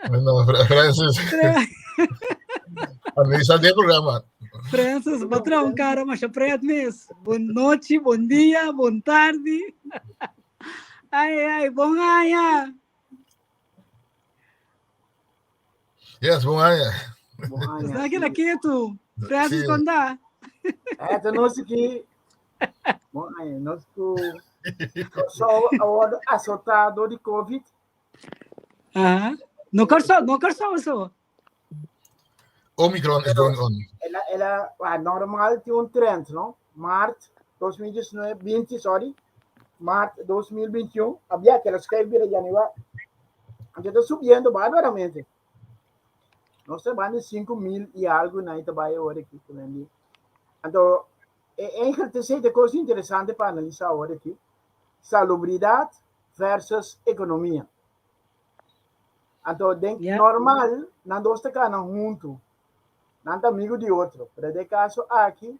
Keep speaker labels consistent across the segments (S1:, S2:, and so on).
S1: No, Francis. Analisá den programa.
S2: Francis, bo traha un cara masha pret mes. Bon nochi, bon dia, bon tardi. Ai, ai, bon aña.
S1: Yes, bon aña.
S3: Bon aña.
S2: Está aqui na quieto. Francis,
S1: Sí.
S2: conta.
S3: É, então nós aqui. Bom aña, nós ku só agora azotado de Covid.
S2: Aha. No Kòrsou, no Kòrsou so.
S1: Omicron is going on.
S3: Ela, ela, ah, normal tin un trend, no? Maart 2019, 20, sorry. Maart 2021, había que los que bira januari. Anto ta subiendo barbaramente. Nos ta banda 5 mil y algo na ita bai ahora aquí. Anto, eigenlijk te sei de cosa interesante pa analisá ahora aquí. Salubridad versus economia. Anto, den normal, nan dos ta kana huntu. Nan ta amigo di otro. Pero den caso aki,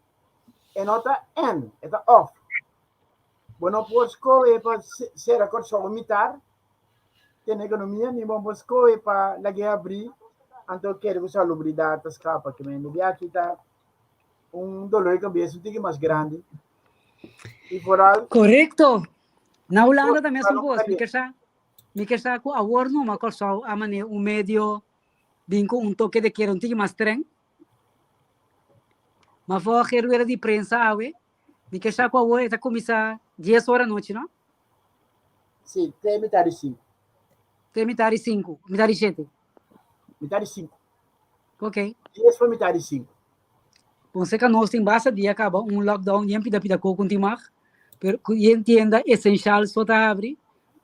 S3: e no ta en, e ta of. Bo no por scohe pa sera Kòrsou mitar, tene economia, ni bo por scohe pa lag'é abrí, anto kere ku salubridat ta skapa. Ke men di aki ta un dolor di kabes un tiki mas grandi. I vooral
S2: Korekto. Na Hulanda ta mesun
S3: Para
S2: kos. Mi ke sa, mi ke sa ku awor numa Kòrsou a manera un medio bin ku un toke de keda un tiki mas streng. Ma volgens e rueda di prensa awe, mi ke sa ku awor e ta kuminsá dies ora anochi, no?
S3: Si, te mitar di sinku.
S2: Te mitar di sinku, mitar di shete.
S3: Mitar di sinku.
S2: Ok.
S3: Dies pa mitar di sinku.
S2: Bon, seca nos tin basta dia caba un lockdown yen pida pida coco tin mag, pero cu yen tienda esencial so ta habri,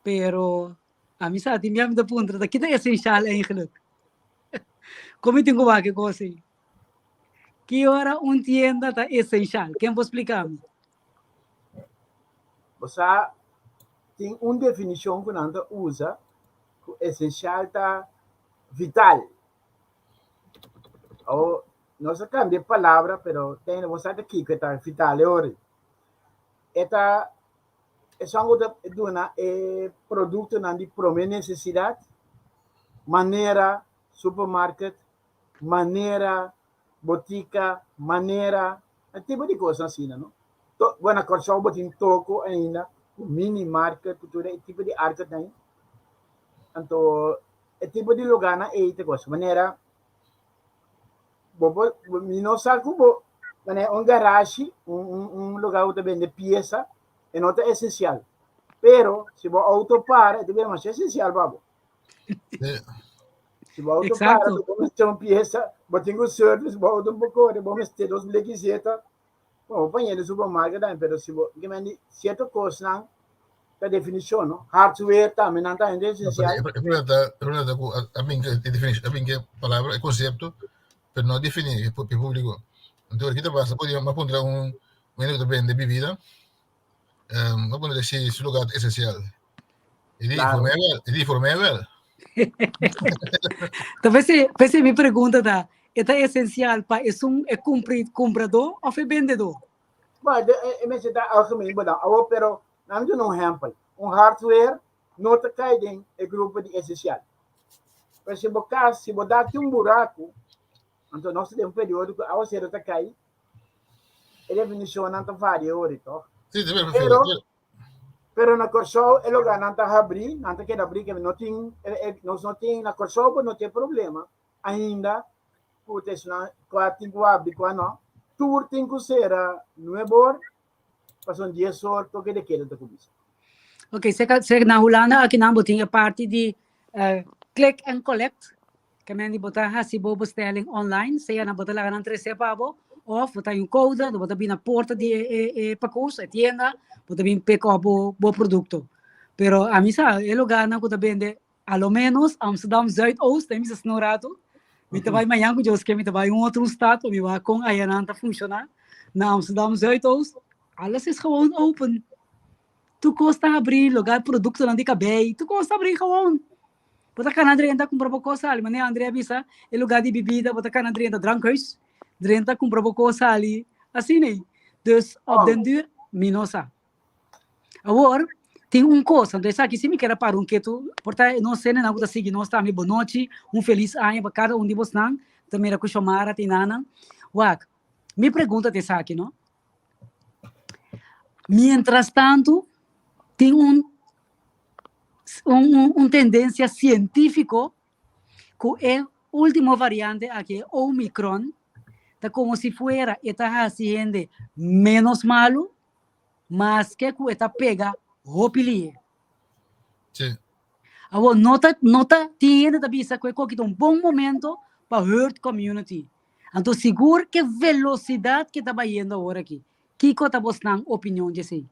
S2: pero a mi sa tin bia mi ta puntra ta kita esencial eigenlijk? Con mi tin cu wak e cos ey? Ki ora un tienda ta esencial? Ken por splica mi?
S3: Bo sa tin un definicion cu nan ta usa cu esencial ta vital. O nos a cambia e palabra, pero ten bo sa ta kiko e ta vital e ori. E ta esun ku ta duna e produktonan di prome nesesidat, manera supermarket, manera botika, manera e tipo di kos asina, no? To, bueno, na Kòrsou bo tin toko ainda, ku mini market, ku tur e tipo di arket ei. Anto e tipo di lugarnan ei ta kos manera bo por mi no sa ku bo manera un garashi un un un lugar ku ta bende piesa e no ta esensial pero si bo outo para e ta bira masha esensial pa bo si bo outo para bo mester un piesa bo tin ku service bo outo por kore bo mester dos bleki zeta Bon, bo paña den supermarket tambe, pero si bo, ke men di cierto cosnan ta definicion, no? Hardware tambe nan ta hende esencial.
S1: E problema ta, e problema ta ku a bin ke e definicion, a bin ke palabra, e concepto, pero no a defini e publico. Entonces, kita pasa? Por ejemplo, puntra un un hende ku ta bende bibida, um, a puntra si su lugar ta esencial. E di,
S3: Claro.
S1: for mij wel, e di, for mij wel.
S2: Ta p'esei, p'esei mi pregunta ta, e ta esensial pa esun e kumpri, kumpradó òf e bendedó?
S3: Bueno, de, e, e mester ta algemeen belang. Awor, pero, nan duna un ehempel. Un hardware no ta kai den e grupo di esensial. Pero si bo kas, si bo dati un buraku, anto nos ta den un periodo ku awaseru ta kai, e definishonnan ta varia ori, tòg?
S1: Sí, te
S3: Pero, Pero na Kòrsou e lugarnan ta habrí, nan ta keda habrí, ke no tin, nos no tin, na Kòrsou bo no tin problema ainda ku ta esnan kua tin ku habri kua no. Tur tin ku sera nuebe or, pasobra dies or toke de keda ta kuminsá.
S2: Ok, seka, seka na Hulanda akinan bo tin e parti di click and collect, Ke men di bo ta hasi bo bestelling online, sea nan bo ta laga nan trese pa bo, of bo ta hay un code, bo ta bin na porta di e, e, e pakus, e tienda, bo ta bin pick up bo, bo producto. Pero ami sa, e lugarnan ku ta bende, a lo menos Amsterdam Zuidoost, mi sa sno rato, mi ta bai mañan ku Dios ke, mi ta bai un otro stad, pa mi wak kon ayanan ta funciona. Na Amsterdam Zuidoost, alles is gewoon open. Tur kos ta habri, lugar productonan di kabei, tur kos ta habri gewoon. Bo ta kana drenta kumpra bo kos sali. Manera André a bisa, e lugar di bibida, bo ta kana drenta drankhuis, drenta kumpra bo kos sali. Asina ei. Dus op den duur, mi no sa. Awor, Tin un kos, anto esaki si mi ker a para un ketu, por ta nos hendenan ku ta sigui nos tambe bonochi, un felis aña pa kada un di bosnan, ta mira ku Shomara tin nannan. Wak, mi pregunta ta esaki no, mientras tantu tin un un un tendensia sientífiko ku e último variante aki, e Omicron, ta komo si fuera e ta hasi hende ménos malu, maske ku e ta pega hopi lihe.
S1: Sí.
S2: Awor, no ta, no ta, tin hende ta bisa ku e koki ta un bon momento pa herd community. Anto sigur ke velosidat ke ta bayendo awor aki. Kiko ta bosnan opinion dje esei?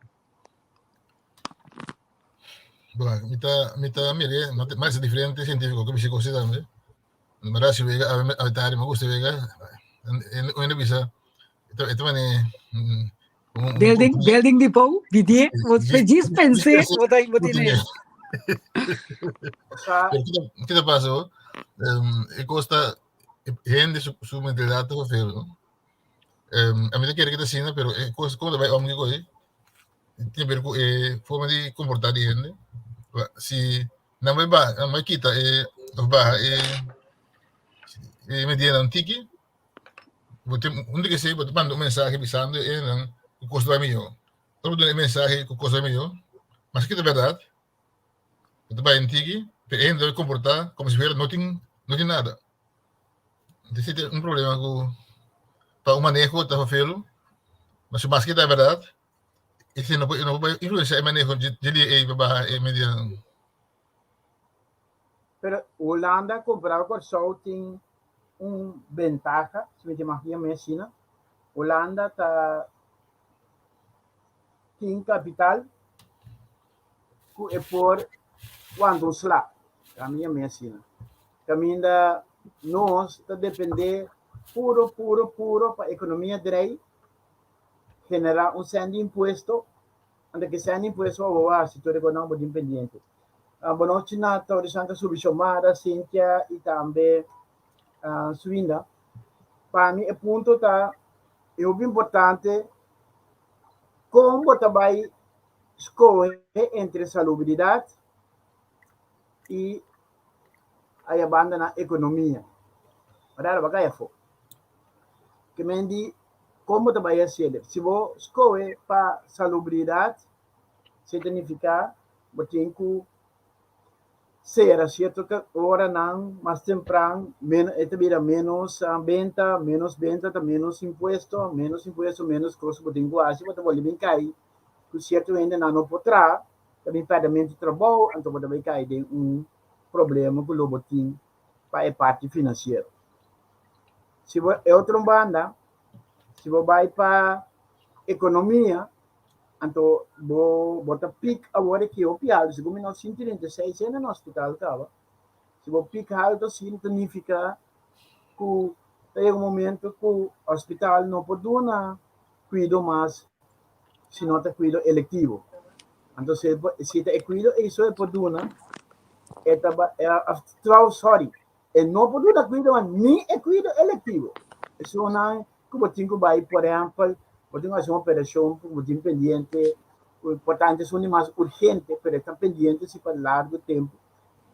S1: Bueno, mi ta, mi ta mire, mas diferente científico que bisa cosa tambe. Mi si wega, a tari me gusta wega. En en bisa, ito ito mane
S2: Building, building di pou, di die, wat feliz pense, wat hij wat in is.
S1: Kiko ta pasa? E kosta hende su, su mentalidad ta vervel, no? A mi ta kere ke ta asina, pero e kos kon ta bai om kiko ei, tin a ber ku e forma di komportá di hende. Si nan bai ba, nan bai kita e of baha e e medidanan tiki, bo tin un di esei bo ta manda un mensahe bisando e hendenan ku kos ta bai mihó. Ora bo duna e mensahe ku kos ta bai mihó, maske ta bèrdat, bo ta bai tiki, pero e hende ta bai komportá komo si fuera no tin no tin nada. Entonces esei ta un problema ku pa un maneho ta fafelu, maske ta bèrdat, esei no por no por influensiá e maneho dje dia ei pa baha e medidanan.
S3: Pero Hulanda kompará ku Kòrsou tin un bentaha, si mi ta imagina mi asina. Hulanda ta tin kapital ku e por wanta un sla, ta mi yama asina. Kaminda nos ta dependé puro, puro, puro pa ekonomia drei, generá un sèn di impuesto, anto ki sèn di impuesto awor a hasi tur e kosnan bo tin pendiente. Bonochi na Tori Santa subi Shomara, Cynthia y tambe Swinda. Pa mi e punto ta e hopi importante con bo ta bay scoge entre salubridad y aya banda na economia. Verdad bo cay afo. Ke men di con bo ta bay haciele. Si bo scoge pa salubridad Significa bo tin cu cera cierto oranan mas tempran, e ta bira menos benta, menos benta ta menos impuesto, menos impuesto menos cos bo tin cu haci, bo ta bolbe bin cay cu cierto hendenan no por traha, ta bin perdemento di trabou, anto bo ta bay cay den un problema cu lo bo tin pa e parti financiero. Si bo e otro banda, si bo bay pa economia, Anto bo bo ta piek awor aki hopi alto, segun mi no sinti 36 hende na hospital kaba. Si bo piek alto asina ta nifiká ku ta yega un momento ku hospital no por duna kuido mas si no ta kuido elektivo. Anto si si ta e kuido ei so e por duna e ta ba sorry e no por duna kuido mas ni e kuido elektivo. Esunnan ku bo tin ku bai, por ehèmpel, bo tin ku hasi un operashon ku bo tin pendiente, ku importante esun di mas urgente, pero e ta pendiente si pa largu tempu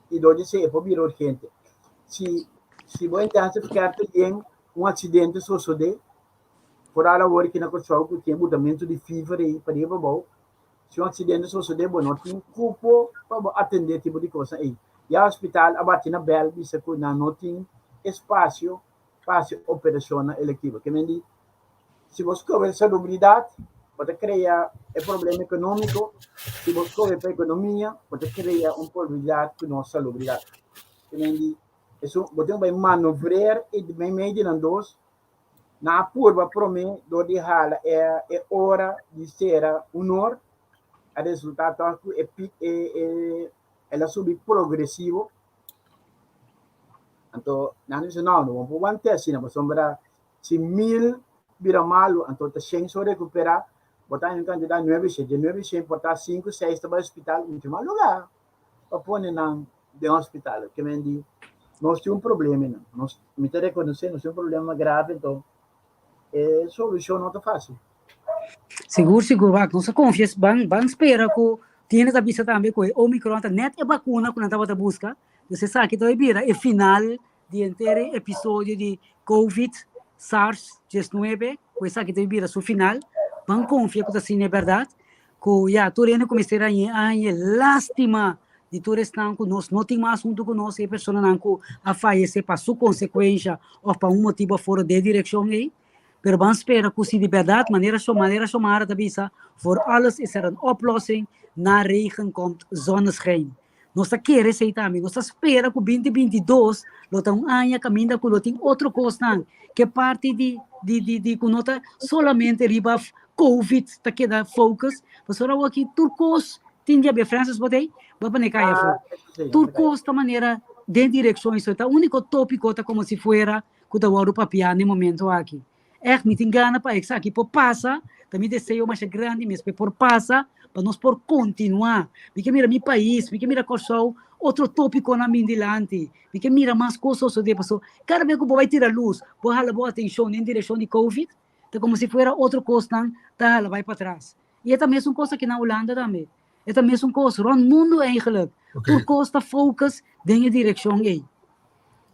S3: i dor di esei e por bira urgente. Si si bo intensive care ta yen, un aksidente sosodé, foral awor aki na Kòrsou ku tin e butamentu di fever ei pariba abou, si un aksidente sosodé bo no tin kupo pa bo atendé tipo di kosnan ei. Ya hospital a bati na bèl bisa ku nan no tin espasio pa hasi operashonnan elektivo. Ke men di, si bo skohe salubridat, bo ta krea e problema ekonómiko, si bo skohe pa ekonomia, bo ta krea un pobridat ku no salubridat. Ke men di, esun bo tin ku bai manovreer e meimei di nan dos, nan a purba promé dor di hala e e ora di sera un or, a resultá tòg ku e pik e e el a subi progresivo. Anto nan dice no, no por wante asina, pasobra si 1000 bira malu, anto ta shen so recupera, bo ta un cantidad nuebe shen, de nuebe shen por ta cinco, seis ta bai hospital, mucho mas lugar pa pone nan den hospital. Ke men di, nos tin un problema nan, nos, mi ta reconoce, nos tin un problema grave, anto e solucion no ta facil.
S2: Sigur, sigur, wak, nos a confia, ban, ban spera cu. Tin hende ta bisa tambe ku e Omicron ta nèt e bakuna ku nan tabata buska. Dus esaki ta bira e final di henter e episodio di Covid, SARS 19, ku esaki ta bira su final. Ban konfia ku ta asina e bèrdat. Ku ya, tur hende ku mester hañ'é a hañ'é lástima di tur esnan ku nos no tin mas huntu ku nos, e personanan ku a fayesé pa su konsekuensha òf pa un motibu afora di e direkshon ei. Pero ban spera ku si di bèrdat, manera manera Xiomara ta bisa, voor alles is er een oplossing, na regen komt zonneschijn. Nos ta kere esei tambe. Nos ta spera ku 2022 lo ta un aña kaminda ku lo tin otro kosnan ke parti di di di di ku no ta solamente riba Covid ta keda focus. Pasobra awor aki tur kos tin di haber. Francis bo ta ei? Bo a pone kai afó. Tur kos ta manera den direkshon esei. Ta úniko tópiko ta komo si fuera ku ta wòrdu papiá na e momento aki. Ègt mi tin gana pa esaki por pasa, ta mi deseo masha grandi mes pa e por pasa, pa nos por kontinuá. Mi ke mira mi pais, mi ke mira Kòrsou, otro tópikonan bin dilanti, mi ke mira mas kos sosodé, paso kada bes ku bo bai tira lus, bo hala bo atenshon den direkshon di Covid, ta komo si fuera otro kosnan ta hala bai patras. I e ta mesun kos aki na Hulanda tambe. E ta mesun kos rònt mundu eigenlijk. Tur kos ta focus den e direkshon ei.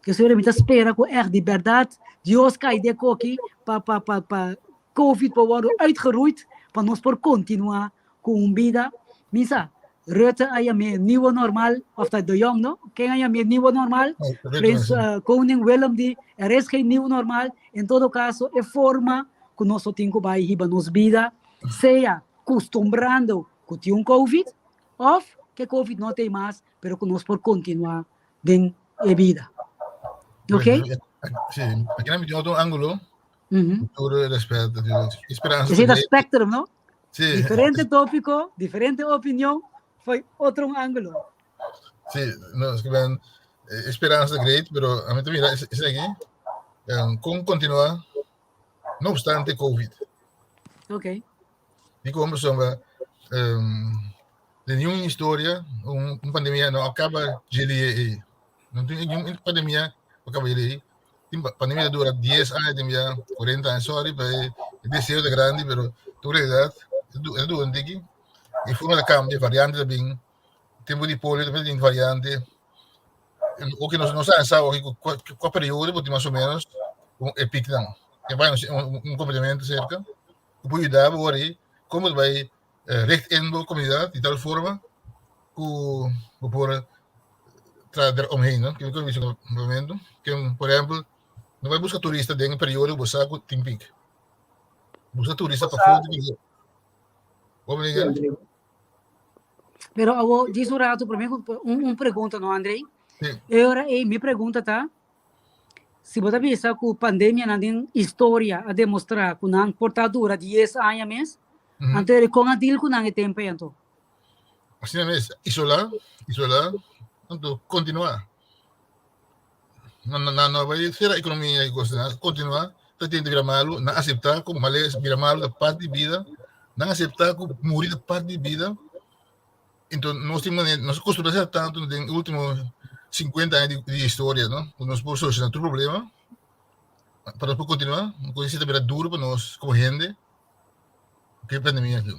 S2: Kesora mi ta spera ku ègt di bèrdat Dios kai den koki pa pa pa pa Covid por wòrdu uitgeroeid pa nos por kontinuá ku un bida. Mi sa, Rutte a yam'é nieuwe normal, òf ta De Jong no? Ken a yam'é nieuwe normal? Prins Koning Willem di er is geen nieuw normal. En todo kaso e forma ku nos lo tin ku bai hiba nos bida sea kustumbrando ku tin un Covid òf ke Covid no t'ei mas pero ku nos por kontinuá den e bida. Ok?
S1: Sí, aki nan mi tin otro ángulo. Tur respet, natuurlijk. Esperanza.
S2: Esei ta spectrum, no?
S1: Sí.
S2: Diferente tópiko, diferente opinion, fo'i otro ángulo.
S1: Sí, no, es que ben, esperanza great, pero a mi ta mira esaki, kon kontinuá no obstante COVID.
S2: Ok.
S1: Di kon pasobra den niun historia un un pandemia no a kaba djeli ei. No tin niun pandemia ku a kaba djeli ei. Tin pandemia ta dura dies aña, tin bia 40 aña. Sorry pa e deseo ta grandi pero tu realidad e ta dura un tiki. E forma ta kambia, variante ta bin. Tempu di polio tambe tin variante. Oke nos no sa sa oke kua periodo bo tin mas o menos e pieknan. E bai un un kompletamento serka ku por yuda bo ora ei komo ta bai richt in bo komunidat di tal forma ku bo por traha der omheen no. Kiko mi bisa ku momento ke por ehempel no bai buska turista den e periodo ku bo sa ku tin piek. Buska turista pafó di periodo. Bo mira?
S2: Pero awo, djis un rato, prome ku un, un pregunta no, Andrei.
S1: Sí.
S2: E ora ei, mi pregunta ta, si bo ta bisa ku pandemianan den historia a demostrá ku nan por ta dura 10 aña mes, anto eri kon a deal ku nan e tempu ei anto?
S1: Asina mes, isolá, isolá, anto kontinuá. Nan nan no bai sera ekonomia i kos, nan kontinuá ta tenta bira malu, nan aseptá ku malesa bira malu ta parti di bida, nan aseptá ku muri ta parti di bida. Enton nos tin manera, nos kostumbrá asina tantu den e último 50 aña di di historia no, ku nos por solushoná tur problema pa nos por kontinuá, un kos asina ta bira duru pa nos komo hende ku e pandemia aki.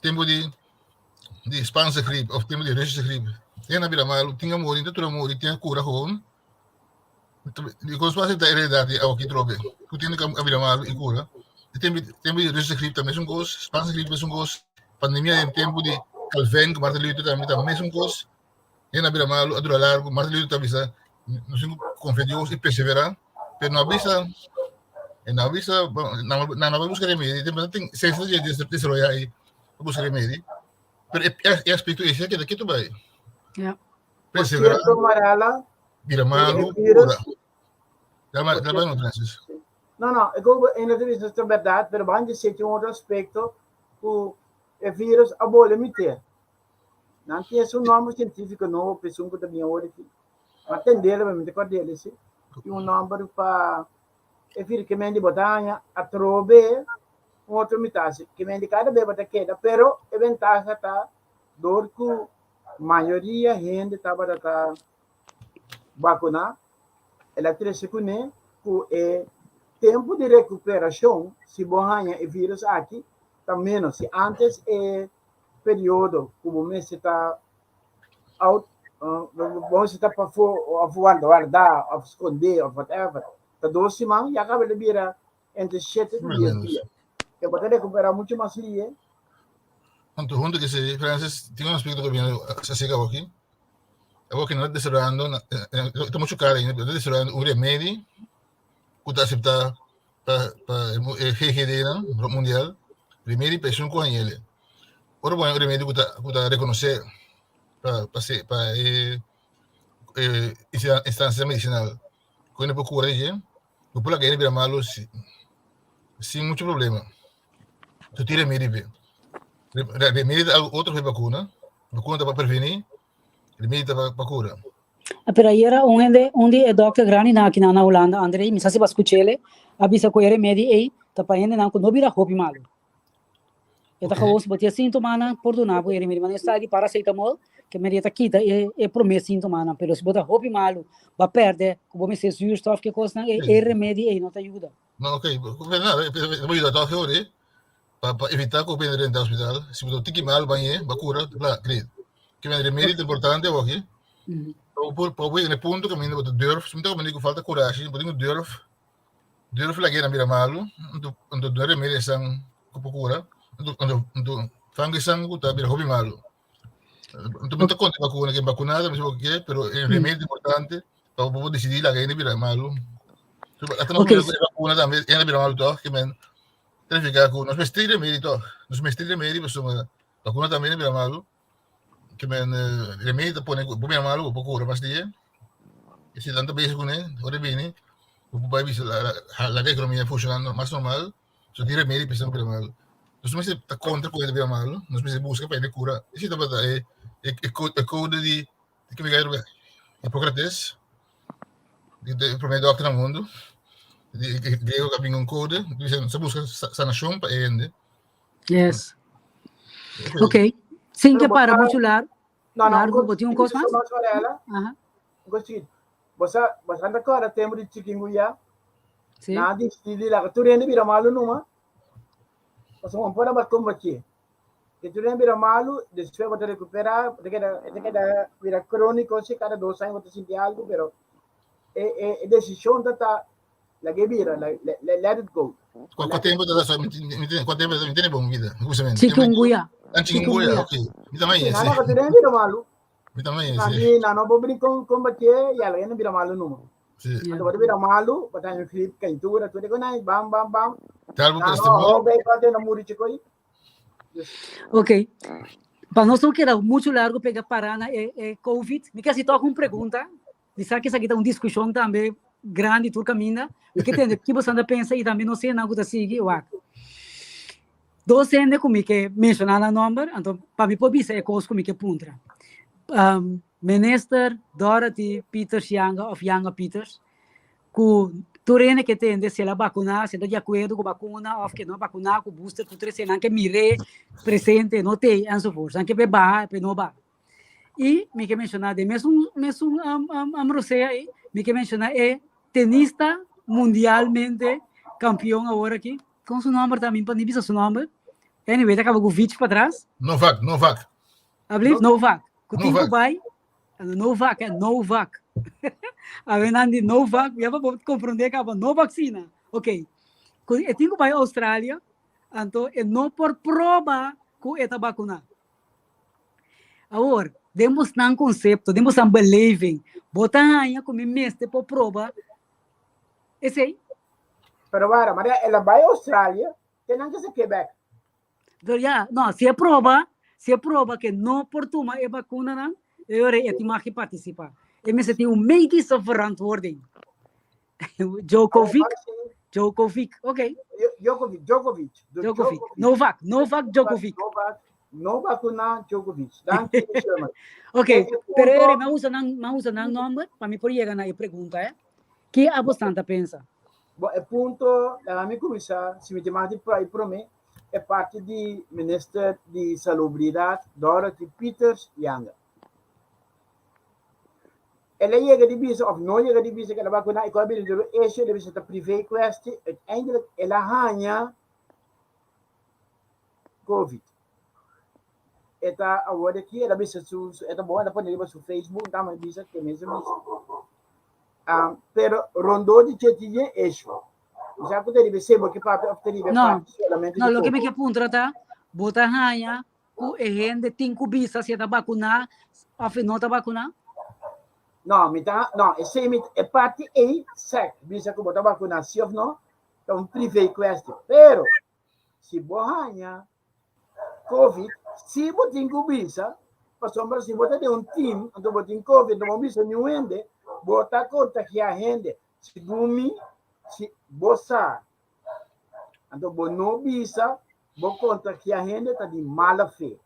S1: Tempu di di Spaanse griep of tempu di Russische griep, tin a bira malu, tin a muri, tin a tur a muri, tin a kura gewoon. Di kos fásil ta e realidat di awoki trobe, ku tin a bira malu i kura. E tempu tempu di Russische griep ta mesun kos, Spaanse griep mesun kos, pandemia den tempu di Calvijn ku Martin Luther tambe ta mesun kos. Hende a bira malu, a dura largu, Martin Luther ta bisa nos tin ku konfia Dios i perseverá, pero no a bisa e no a bisa nan no a buska remedi, tempu nan tin sensia dje desaroyá ei pa buska remedi, pero e e aspekto ei si a keda ketu bai.
S2: Ja.
S3: Por cierto, Marella,
S1: Bira malu,
S3: e virus,
S1: kura. Dame, dame no, Francis.
S3: No, no, ik hoop in het is het verdad, pero van je zit un otro aspecto ku e virus a bole mite. Nan tin su nomber científico nobo, pesun ku ta bien ora aquí. Ma tendele, ma mi te kordele si. Tin un nomber pa e virus ke men di botaña atrobe un otro mutatie. Ke men di kada bes bota keda, pero e ventaja ta door ku mayoria hende tabata ta vakuná, el a trese kuné ku e tempu di rekuperashon si bo haña e virus aki ta ménos. Si ántes e periodo ku bo mester ta out, bo mester ta pafó òf warda wardá òf skondé òf whatever, ta dos siman, ya kaba di bira entre shete ku dies dia. Ke bo ta rekuperá muchu mas lie.
S1: Anto hunto ku esei, Francis, tin un aspekto ku bini aserka awoki. Awoki nan ta desaroyando, ta muchu karo ainda, pero nan ta desaroyando un remedi ku ta aseptá pa pa e GGD-nan mundial, remedi pa esun ku hañ'el. Ora bo haña un remedi ku ta ku ta rekonosé pa pa se pa e e instansia medisinal ku hende por kura di dje, bo por laga hende bira malu sin muchu problema. Tu tin remedi p'e. Remedi ta algu otro ku e bakuna. Bakuna ta pa prevení, remedi ta pa kura.
S2: Ah, pero ayera un hende, un di e dokter grandinan akinan na Hulanda, André, mi sa si bo a skuch'el, a bisa ku e remedi ei ta pa hendenan ku no bira hopi malu. E ta gewoon si bo tin e síntomanan, por duna bo e remedi. Manera e sa di paracetamol, ke medi e ta kita e e promé síntomanan. Pero si bo ta hopi malu, bo a pèrdè ku bo mester zuurstof, ke kosnan, e e remedi ei no ta yuda.
S1: No, ok. Pero bo yuda tòg e ora pa pa evitá ku bo bini drenta hospital. Si bo ta tiki mal, bañ'é, bo kura, kla, great. Ke men remedi ta importante awoki. Pa bo por, pa bo yega na e punto kaminda bo ta durf, si mi ta komprendé ku falta kurashi, bo tin ku durf, durf lag'é nan bira malu, anto anto duna remedi esan ku por kura, anto anto anto fangu esan ku ta bira hopi malu. Anto mi ta kontra bakuna, ke bakuna ta mester bo ke, pero e remedi ta importante pa bo por disidí laga hende bira malu. Ata nos mira ku e bakuna tambe hende bira malu tòg, ke men ta nifiká ku nos mester remedi tòg. Nos mester remedi pasobra bakuna tambe hende bira malu. Ke men remedi ta pone ku bo bira malu bo por kura mas dia. E si nan ta bezig kuné ora e bini bo por bai bisa laga ekonomia funshoná mas normal. So tin remedi pa esnan ku bira malu. Nos no mester ta kontra ku hende bira malu, nos mester buska pa hende kura. Esei tabata e e e kode di di ke mi Hipocrates, di e promé dòkter na mundu. Di e griego ku a bini un kode, di bisa nos ta buska sanashon pa e hende.
S2: Yes. Ok. Sin ke para muchu largu.
S3: No, no,
S2: Largu, bo tin un kos mas?
S3: Aha. Un kos chikitu. Bo sa, bo sa ta tempu di chikungunya?
S2: Sí.
S3: Nan a disidí laga tur hende bira malu numa. Pasobra bo por a bai kombatí. Si tur hende bira malu, despues bo ta rekuperá, bo ta keda, e ta keda bira króniko, si kada dos aña bo ta sinti algu, pero e e e desishon ta ta lag'é bira, let it go.
S1: Kua tempu ta ta mi tempu mi tene bon vida, mi kusa
S2: Chikungunya.
S1: Ah, chikungunya, ok. Mi ta mai
S3: ese. Nan laga tur hende bira malu.
S1: Mi ta mai ese.
S3: Nan no por bini kombatí i a laga hende bira malu numa.
S1: Sí.
S3: Anto bo ta bira malu, bo ta haña grip, keintura, tur e konan, bam, bam, bam.
S1: Tal bo
S3: Nan no
S1: paracetamol.
S3: hou bij kwante na muri chikoi.
S2: Ok. Pa nos no keda mucho largo pega para na e, e COVID, mi ke hasi toch un pregunta. Mi sa ke esaki ta un diskushon tambe grandi tur kaminda. Mi ke tende ki boso anda pensa i tambe nos hendenan ku ta sigui wak. Dos hende ku mi ke menshoná nan nòmber, anto pa mi por bisa e kos ku mi ke puntra. Um, Minister Dorothy Pieters Janga of Janga Pieters, ku tur hende ke tende si el a bakuná, si el ta di akuerdo ku bakuna of ke no a bakuná ku booster ku tur esei nan ke mir'é presente no t'ei enzovoorts. Nan ke p'e baha p'e no baha. I mi ke menshoná den mesun mesun rosea ei, mi ke menshoná e tenista mundialmente kampion awor aki, kon su nòmber ta? Mi pa ni bisa su nòmber. Anyway, ta kaba ku Vich patras.
S1: Novak, Novak.
S2: Alblief? Novak. Ku tin ku bai, Novak, eh, Novak. Awe nan di Novak, ya pa bo komprondé kaba, no vaksina. Ok. Ku e tin ku bai Australia, anto e no por proba ku e ta bakuná. Awor, den bosnan konsepto, den bosnan beleving, bo ta haña ku mi mester por proba esei?
S3: Pero wara, Maria, el a bai Australia, te nan ke se Quebec.
S2: Pero ya, no, si e proba, si e proba ke no por tuma e vakunanan, e ora e tin mag di partisipá. E mester tin un medische verantwoording. Djokovic, Djokovic, ok.
S3: Djokovic, Djokovic.
S2: Djokovic, Novak, Novak Djokovic.
S3: Novak, no vacuna Djokovic. Danki, Sherman.
S2: Ok, pero ere, mi usa nan, mi usa nan nomber pa mi por yega na e pregunta, eh. Ki abo ta pensa?
S3: Bo, e punto, laga mi kuminsá, si mi tin mas di promé, e parti di Minister di Salubridat Dorothy Pieters Janga. El a yega di bisa of no yega di bisa ku el a bakuná i ku a bini duru esei el a bisa ta privé kwesti, uiteindelijk el a haña covid. E ta awor aki, el a bisa su, e ta bon, el a pone riba su Facebook, ta mi bisa ke mes a bisa. Um, pero rondó di dje tin e issue. Mi sa ku ta riba esei bo ke papia of ta riba e
S2: No,
S3: parti solamente
S2: no,
S3: di
S2: loke mi
S3: COVID.
S2: ke puntra ta, bo ta haña ku e hende tin ku bisa si e ta bakuná of e no ta bakuná?
S3: No, mi ta, no, esei mi, e parti ei, sek, bisa ku bo ta bakuná si of no, ta un privé question. Pero, si bo haña Covid, si bo tin ku bisa, pasobra si bo ta den un team, anto bo tin Covid, anto bo bisa niun hende, bo ta kontagiá hende. Segun mi, si bo sa, anto bo no bisa, bo kontagiá hende ta di mala fe.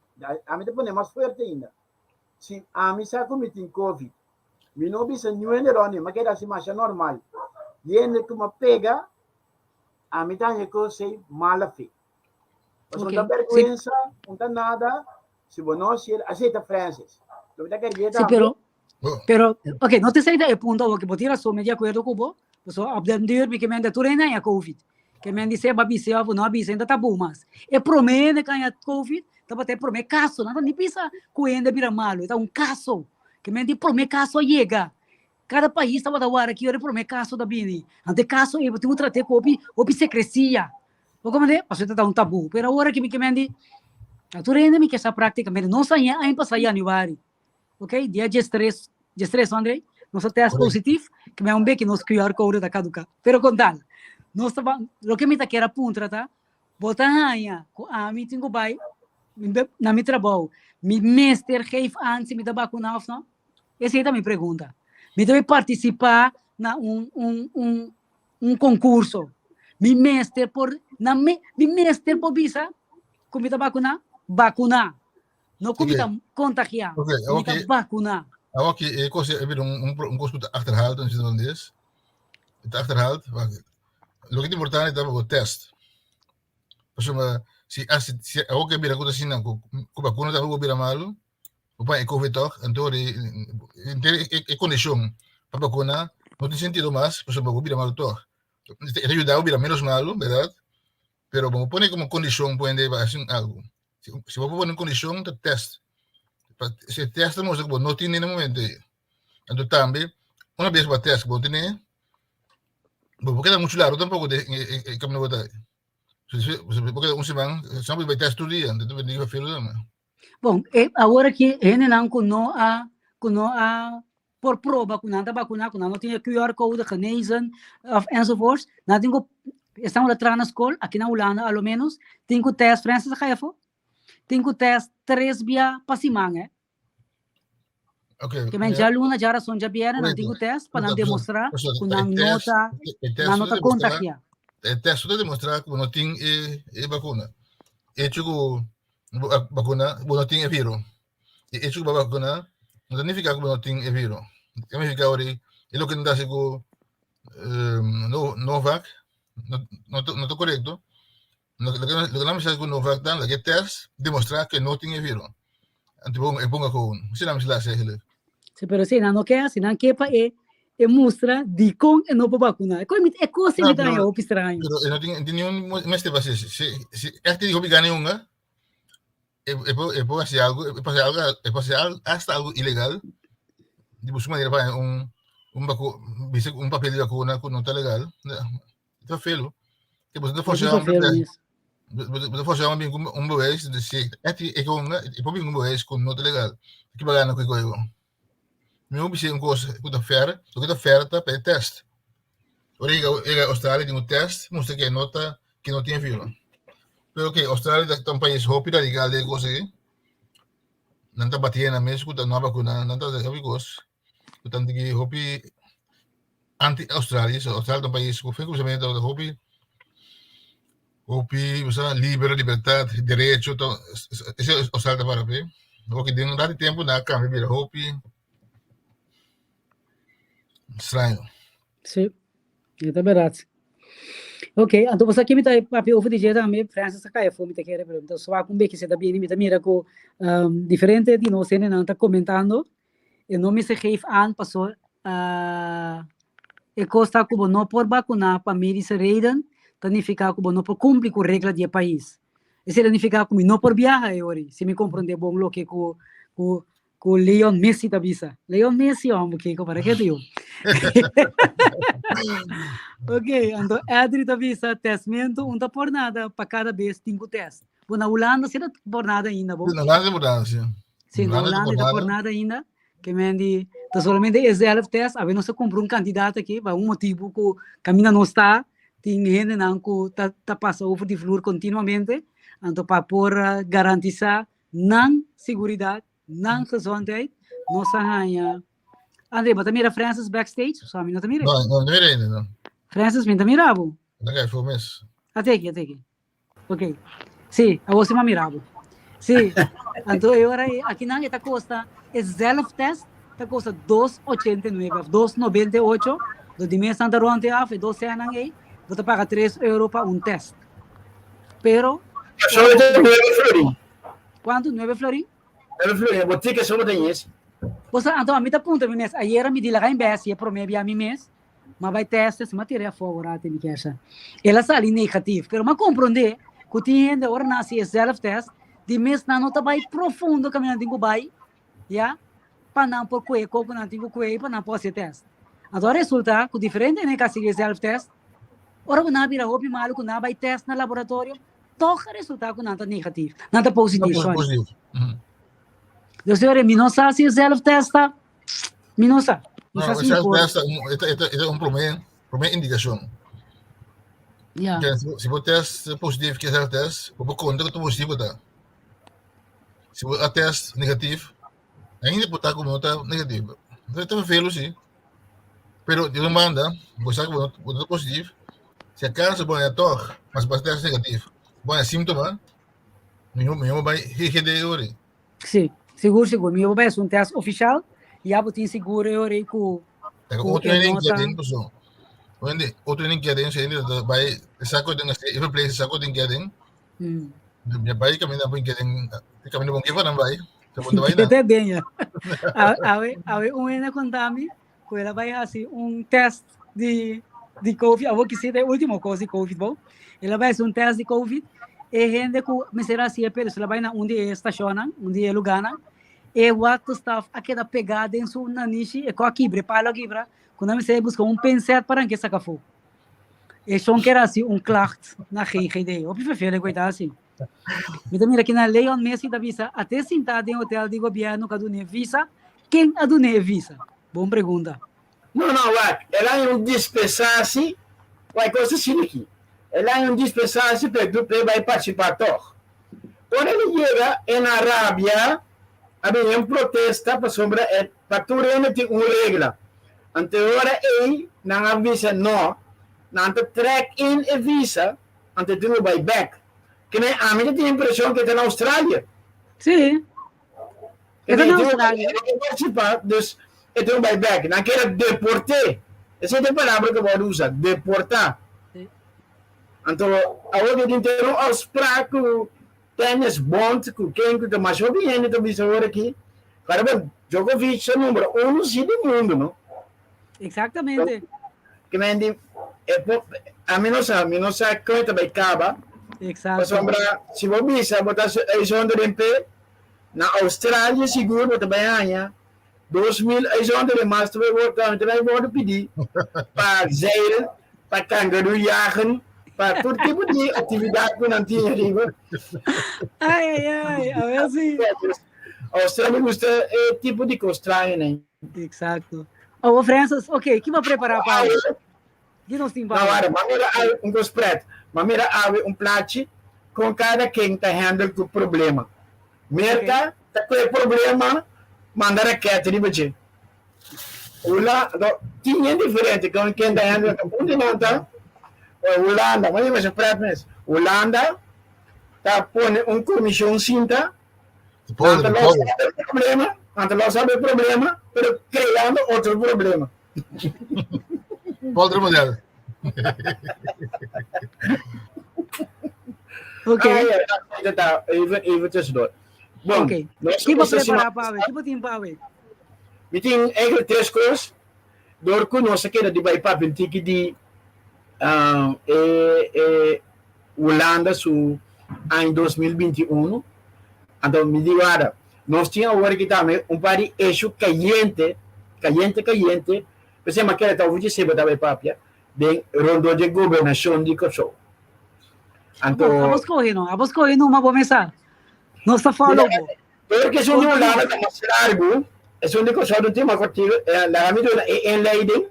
S3: Ami ta pone mas fuerte ainda. Si ami sa ku mi tin Covid, mi no bisa niun hende rònt mi, mi a keda hasi masha normal. Hende ku mi a pega, ami ta haña kos ei mala fe. Pasobra
S2: Ok.
S3: un ta vergüenza, un ta nada, si bo no hasiel, así ta Francis. Lo mi ta querer
S2: Sí,
S3: tambe.
S2: pero,
S1: Bo,
S2: pero, ok, no te sei e punto awor, que bo tin razón, mi di acuerdo cu bo, pasobra op den duur mi ke men de tur hende haña covid. Ke men di se ba bisa of no a bisa, hende ta tabu mas. E prome hende ke haña covid tabata e prome caso, nan ta ni bisa cu hende bira malo, e ta un caso. Ke men di prome caso a yega. Kada pais tabata wara ki ora e prome kaso ta bini. Anto e kaso ei bo tin ku trat'é ku hopi hopi sekresia. Bo komprendé? Pasobra ta un tabú. Pero awor aki mi ke mendi, na tur hende mi ke sa praktikamente. Nos aña aña pasá yanüari, ok, dia diestres, diestres no André? Nos a tèst positif, ke men un beki nos QR code ta kaduká. Pero kon tal, nos ta ban, loke mi ta kier a puntra ta, bo ta haña ku ami tin ku bai na mi trabou, mi mester geef aan si mi ta bakuná òf no? Esei ta mi pregunta. Mi ta bai partisipá na un un un un konkurso. Mi mester por na mi mi mester por bisa ku mi ta bakuná? Bakuná. No ku mi ta kontagiá.
S1: Ok,
S2: Mi ta
S1: ok.
S2: bakuná.
S1: Awor ki e kos e bira un un kos ku ta achterhaald in het Holandes. Ta achterhaald. Loke ta importante ta pa bo test. Pasobra si si awor ke bira ku ta asina ku ku bakuna ta bira malu. Bo paña e covid tòg, anto di henter e kondishon pa bakuna no tin sentido mas pasobra bo bira malu tòg. E ta yuda bo bira ménos malu, bèrdat? Pero bo pone komo kondishon pa hende hasi un algu. Si bo pone un kondishon ta tèst. Si e tèst ta mustra ku bo no tene na e momento ei. Anto tambe una bes bo a tèst ku bo no tene, bo por keda muchu largu tampoko den e kaminda bo ta. Bo keda un siman, si no bo bai tèst tur dia, anto ta bini felu tambe.
S2: Bon, e awor aki hendenan ku no a ku no a por proba ku nan ta bakuná, ku nan no tin e QR code, genezen of enzovoorts, nan tin ku esnan ku ta traha na skol, aki na Hulanda a lo menos, tin ku test, Francis a kai afó, tin ku test tres bia pa siman eh.
S1: Okay.
S2: Ke men djaluna, djarason, djabièrnè nan tin ku test pa nan demostrá ku nan no ta nan no ta kontagiá.
S1: E test ta demostrá ku no tin e e bakuna. Hecho ku Bakuna, bo no tin e viro. E hecho ku bo a bakuna no ta nifiká ku bo no tin e viro. Ta nifiká ora e loke nan ta hasi ku Novak no no ta korekto. Loke loke nan mester hasi ku Novak ta laga e tèst demostrá ku e no tin e viro. Anto e ponga ku un. Asina nan mester hasi eigenlijk.
S2: Si, pero si nan no ke hasi, nan ke pa e e mustra dikon e no por bakuna. E kos e kos mi ta haña hopi straño.
S1: Pero e no tin tin niun mester pa hasi. Si si ègt di hopi gana hunga, e e por e por hasi algu, e por hasi algu, e por hasi hasta algu ilegal di busca manera pa haña un un baku bisa un papel di bakuna ku no ta legal. Ta felu. Ke boso ta forsa hombre boso ta forsa hombre bin ku un bewijs si ègt e ke hunga e por bin ku un bewijs ku no ta legal. Ki bagana ku e koe. Mi hopi si un kos ku ta fer, loke ta fer ta pa e test. Ora yega yega Australia tin un test mustra ke no ta ke no tin viro. Pero ke Australia ta ta un pais hopi radical den e kos aki. Nan ta bati nan mes ku ta no a bakuna, nan ta hasi hopi kos ku ta tiki hopi anti Australia. So Australia ta un pais ku fin kuminsamentu tabata hopi Hopi bo sa liber, libertad, derecho to esei Australia ta para p'e. Hopi den un rati tempu nan a kambia bira hopi straño.
S2: Sí, e ta berdad. Ok, anto bo sa ki mi ta papia over di dje tambe, Francis a kai afó, mi ta kere, pero mi ta swak un beki si e ta bini, mi ta mira ku diferente di nos hendenan ta komentando E no mester geef aan paso e kos ta ku bo no por bakuná pa medische reden ta nifiká ku bo no por kumpli ku regla di e pais. Esei ta nifiká ku mi no por biaha e ora ei, si mi komprondé bon loke ku ku ku Leon Messi ta bisa. Leon Messi, hombre, kiko para ke yo. Ok, anto Adri ta bisa testmento un ta por nada pa cada bes tin ku test. Bo na Hulanda si ta por nada ainda bo.
S1: Na Hulanda por nada, si.
S2: Si, na Hulanda ta por nada ainda. Ke men di ta solamente e zelf test, awe nos a kumpra un kantidat aki pa un motibu ku kaminda nos ta tin hendenan ku ta ta pasa over di vloer kontinuamente, anto pa por garantisá nan seguridat, nan gezondheid, nos a haña. André, bo ta mira Francis backstage? So ami no ta mira.
S1: No, no, no mira ainda, no.
S2: Francis, mi ta mira bo.
S1: No kai for mes.
S2: Ate aki, ate aki. Ok. Sí, awor sí m'a mira bo. Sí, anto e ora ei, aki nan e ta kosta, e zelftest ta kosta 2,89 of 2,98, do di mes nan ta rond e af, e dos senan ei, bo ta paga 3 euro pa un test. Pero,
S3: Solo te nueve florin.
S2: Cuanto? Nueve florin?
S3: Nueve florin, bo ticket solo ta yes.
S2: Bo sa, anto ami ta puntra mi mes, ayera mi di laga inbesi e prome bia mi mes, ma bai teste, si ma tira e afo ora te mi kesha. El a sali negatief, pero m'a comprende cu tin hende ora nan haci e zelf test, di mes nan no ta bai profundo caminda nan tin cu bai, ya, pa nan por cue co cu nan tin cu cue pa nan por haci e test. Anto a resulta cu diferente hende cu a sigui e zelf test, ora cu nan a bira hopi malo cu nan a bai test na laboratorio, Toch a resulta cu nan ta negatief. Nan ta positief, sorry.
S1: Positief.
S2: Dus ora, mi no sa si e zelf test ta, mi no sa. Mi
S1: No,
S2: sa
S1: e
S2: si mi
S1: zelf
S2: por.
S1: test ta un, e ta, e ta un prome, prome indicacion.
S2: Ja.
S1: Ken, si, si bo test positief ke zelf test, bo por conta cu ta positief ta. Si bo a test negatief, ainda por ta como ta negatief. Ta ta vervelo si. Pero di un banda, bo sa ku bo no, bo no ta positief, si acaso bo haña tòg, mas bo test negatief, bo haña síntoma, mihó mihó bo bai GGD ori.
S2: Sí, sigur sigur. Mihó bo bai hasi un test ofishal, ya bo tin sigur e ora ei ku
S1: Pero
S2: ku
S1: otro
S2: e
S1: hende
S2: no
S1: ke
S2: ta.
S1: den paso. Hende, otro hende ke den, hende ta bai sa ku den e verpleegster sa ku den ke den. Mi bai kaminda bo ke den, kaminda bon ke pa nan bai. Sa bon ta bai na.
S2: Te den ya. Awe awe un hende konta mi ku el a bai hasi un test di di covid, awor ki si ta e ultimo kos di covid bo. El a bai hasi un test di covid, e hende ku mester hasi e pero el a bai na un di e stashonnan, un di e lugánan, e waterstaf a keda pegá den su nanishi, e ko a kibra, e palo a kibra, ku nan mester buska un penset pa ranka e saka afó. E shon ker hasi un klacht na GGD. Hopi vervelend ku e ta hasi. Mi ta mira kina Leon Messi ta bisa, ate sintá den hotel di gobièrnu ku a dun'é visa, ken a dun'é e visa? Bon pregunta.
S3: No, no, wak, el a haña un dispensasi, wak, kos asina aki. El a haña un dispensasi pa e bai partisipá tòg. Ora el a yega en Arabia, a bini un protesta pasobra e pa tur hende tin un regla. Anto e ora ei nan a bisa no, nan ta trek in e visa, anto e tin ku bai bèk. Kende ami ta tin impreshon ku e ta na Australia.
S2: Sí. E ta na Australia.
S3: E ta partisipá, dus e tin ku bai bèk. Nan kere deport'é. Esei ta e palabra ku bo a usa, deportá. Anto awor ke tin ter un afsprak ku Tennis Bond ku ken ku ta mas hopi hende ta bisa awor aki, caramba Djokovic ta number uno si di mundo no.
S2: Exactamente.
S3: Ke men di e por ami no sa, mi no sa kon e ta bai kaba.
S2: Exacto.
S3: Pasobra si bo bisa bo ta uitzonder den pe na Australia sigur bo ta bai haña 2000 uitzonder den mas ta bai word ta bai wordo pidi pa zeil, pa kangaroo jagen, pa tur tipo di actividad ku nan tin ariba.
S2: Ai ai ai, a ver si.
S3: Australia gusta e tipo di kos straño nan.
S2: Exacto. Oh, Francis, ok, ki bo prepara pa awe? Ki nos tin pa
S3: No,
S2: awe?
S3: wara, ma mira awe un kos pret. Ma mira awe un plachi kon kada ken ta handle ku problema. Merka ta kue problema manda raket riba dje. Hula, no, tin hende diferente kon ken ta handle. Un di nan ta Hulanda, ma mira pret mes. Hulanda ta pone un komishon sinta. Nan ta los e problema, nan ta los e problema, pero creando otro problema.
S1: Otro modelo.
S2: Ok.
S3: Ah, ja, ta, even, even tussendoor. Bon,
S2: Ok.
S3: nos
S2: Ki bo
S3: nos
S2: prepara pa awe? Ki bo tin pa awe?
S3: Mi tin eigenlijk tres kos. Door ku nos a keda di bai papia un tiki di ah, e, e Hulanda su. aña 2021. Anto mi di wara, nos tin awor aki tambe un par di issue kayente, kayente kayente, p'esei mi a kere ta over dje seba ta bai papia den rondó dje gobernashon di Kòrsou. Anto.
S2: Abo skohe no, abo skohe numa bo mesa. Nos ta follow bo.
S3: Pero ke esun di Hulanda ta mas largu, esun di Kòrsou ta un tin mas kòrtiku. Laga mi duna e inleiding,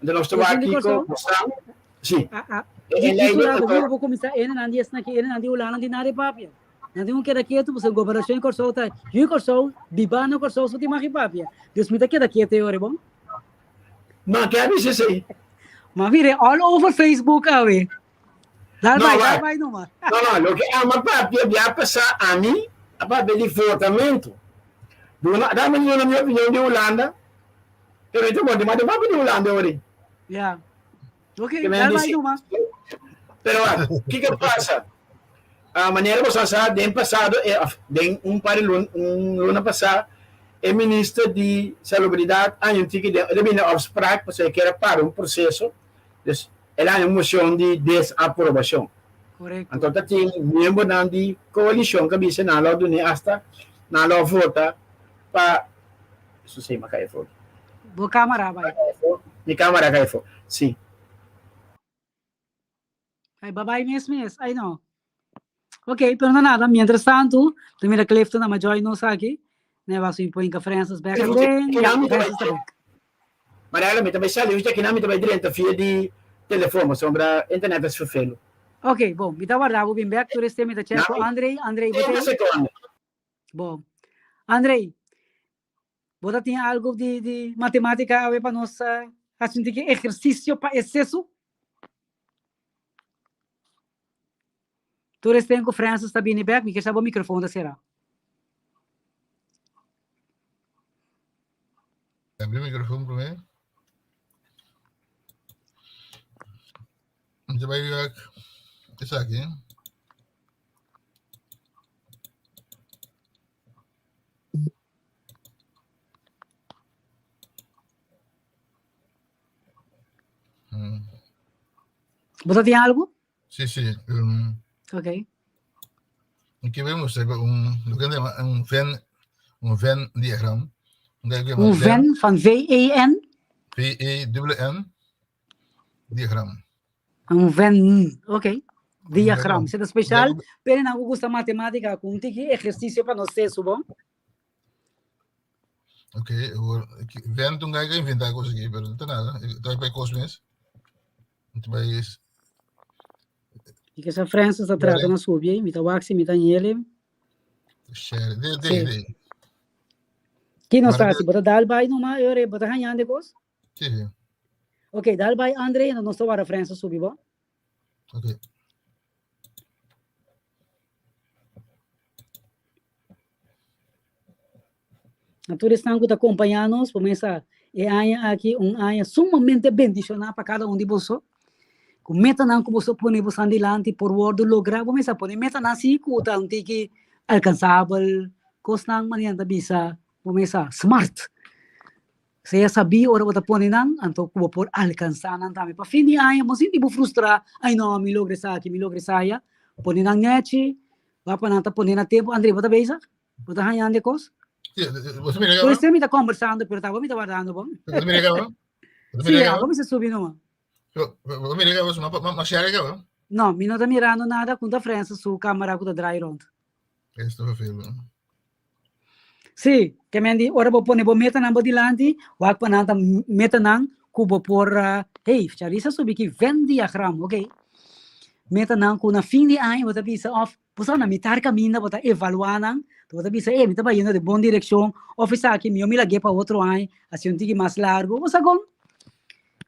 S3: anto nos ta wak kiko bo sa. Si, e inleiding anto.
S2: Bo kuminsá ene nan di esnan aki, ene nan di Hulanda di nada e papia. Nan tin ku keda ketu pasobra gobernashon di Kòrsou ta yu Kòrsou, bibá na Kòrsou so tin mag di papia. Dus mi ta keda ketu e ora, bon?
S3: Ma ke a bisa esei?
S2: Ma mire, all over Facebook awe. Dal
S3: No,
S2: bai, dal
S3: wak.
S2: bai numa.
S3: No, no, loke ama papia bia pasá ami a papia di votamentu. Duna, dame duna mi opinion di Hulanda, pero mi ta konta mas di papia di Hulanda ori.
S2: Ja. Ok,
S3: Ke men
S2: dal bai
S3: disi.
S2: numa.
S3: Pero wak, kiko pasa? Ah, manera boso a sa, den pasado, eh, of den un par di luna, un luna pasá, e minister di Salubridat a haña un tiki den, el a bini afspraak pasobra e kier a para un proseso. Dus el a haña un mocion di desaprobacion.
S2: Correcto.
S3: Anto ta tin miembronan di coalicion cu a bisa nan lo dun'é hasta nan lo vota pa Su sey m'a cay afo.
S2: Bo camara bai.
S3: Mi camara cay afo. Si.
S2: Ay babay mes mes. Ay no. Ok, pero no nada. Mientras tanto, ta mira Clifton a join nos aki. Ne was un poinka Francis back again.
S3: Ki nan mi ta bai
S2: Francis ta back.
S3: Mariela, mi ta bai sali usted, ki nan mi ta bai drenta via di telefon, pasobra internet ta svervelu.
S2: Ok, bon. Mi ta warda bo bin back. Tur este mi ta check ku Andrei. Andrei, bo
S3: 30
S2: te?
S3: seconden.
S2: Bon. Andrei, Bo ta tin algo di di matematica awe pa nos haci un tiki ehercicio pa e sesu? Tur esten cu Francis ta bini bek, mi kier sa bo microfoon ta cera.
S1: Abri microfoon prome. Mi ta bai wak esaki.
S2: Bo ta tin algo?
S1: Sí, sí.
S2: Ok.
S1: Aquí vemos un, lo que llama un Venn, un Venn diagram.
S2: Un Venn van V-E-N?
S1: V-E-N-N diagram.
S2: Un Venn, ok. Diagram. Seta special, pero nan ku gusta matematica, ku un tiki ejercicio pa nos sesu, bon?
S1: Ok, Venn un guy que inventa cosas aquí, pero no nada. Está bij Cosmes. Está bij
S2: I ke sa Francis ta trata na subi ei, mi ta wak si mi ta ñele.
S1: Share, de, de, de.
S2: Ki nos ta hasi? Bo ta dal bai numa, e ora bo ta hañando e kos?
S1: Sí, sí.
S2: Ok, dal bai André, en nos ta wara Francis subi bo.
S1: Ok.
S2: Na tur esnan ku ta kompañá nos, por mesa e aña aki un aña sumamente bendishoná pa kada un di boso. Ku metanan ku boso pone bosan dilanti por wòrdu lográ. Bo mester pone metanan si ku ta un tiki alkansabel, kosnan manera nan ta bisa, bo mester smart. Sea sabí ora bo ta pone nan, anto ku bo por alkansá nan tambe. Pa fin di aña bo no sinti bo frustrá, ay no, mi logra esaki, mi logra esaya. Pone nan nèchi, wak pa nan ta pone na tempu. André, bo ta bezig? Bo ta hañando e kos?
S1: Sí, bo ta mira
S2: Por esei mi ta kombersando, pero tabata mi ta wardando bo.
S1: Bo ta mira kaba? Bo ta
S2: Sí,
S1: mira kaba?
S2: abo mi sa subi numa.
S1: Bo ta mira kaba? Ma share kaba?
S2: No, mi no ta mirando nada, ku ta Francis su kamera ku ta draai rond.
S1: Esto vervelend.
S2: Sí, ke men di ora bo pone bo metanan bo dilanti, wak pa nan ta metanan ku bo por, hey, Charissa subi ki Venn diagram, ok. Metanan ku na fin di aña bo ta bisa of bo sa na mitar kaminda bo ta evaluá nan, bo ta bisa, hey, mi ta bayendo den bon direkshon, of esaki mihó mi lag'é pa otro aña, hasi un tiki mas largu, bo sa kon?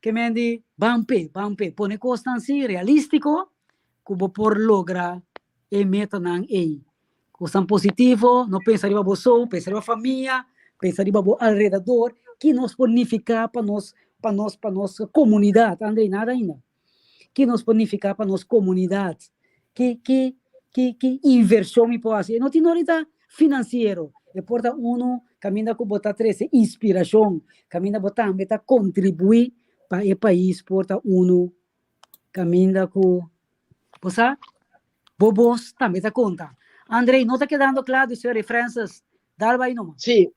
S2: Ke men di ban p'e, ban p'e, pone kosnan si realístiko ku bo por logra e metanan ei. Kosnan positivo, no pensa riba bo so, pensa riba famia, pensa riba bo alrededor, ki nos por nifiká pa nos, pa nos, pa nos komunidat. Andrei, nada ainda. Ki nos por nifiká pa nos komunidat? Ki, ki, ki, ki invershon mi por hasi? E no tin ahorita finansiero, e por ta unu kaminda ku bo ta trese inspirashon, kaminda bo tambe ta kontribuí pa e pais por ta unu kaminda ku, bo sa? Bo bos tambe ta konta. Andrei, no ta kedando kla di sorry Francis, dal bai numa.
S3: Sí,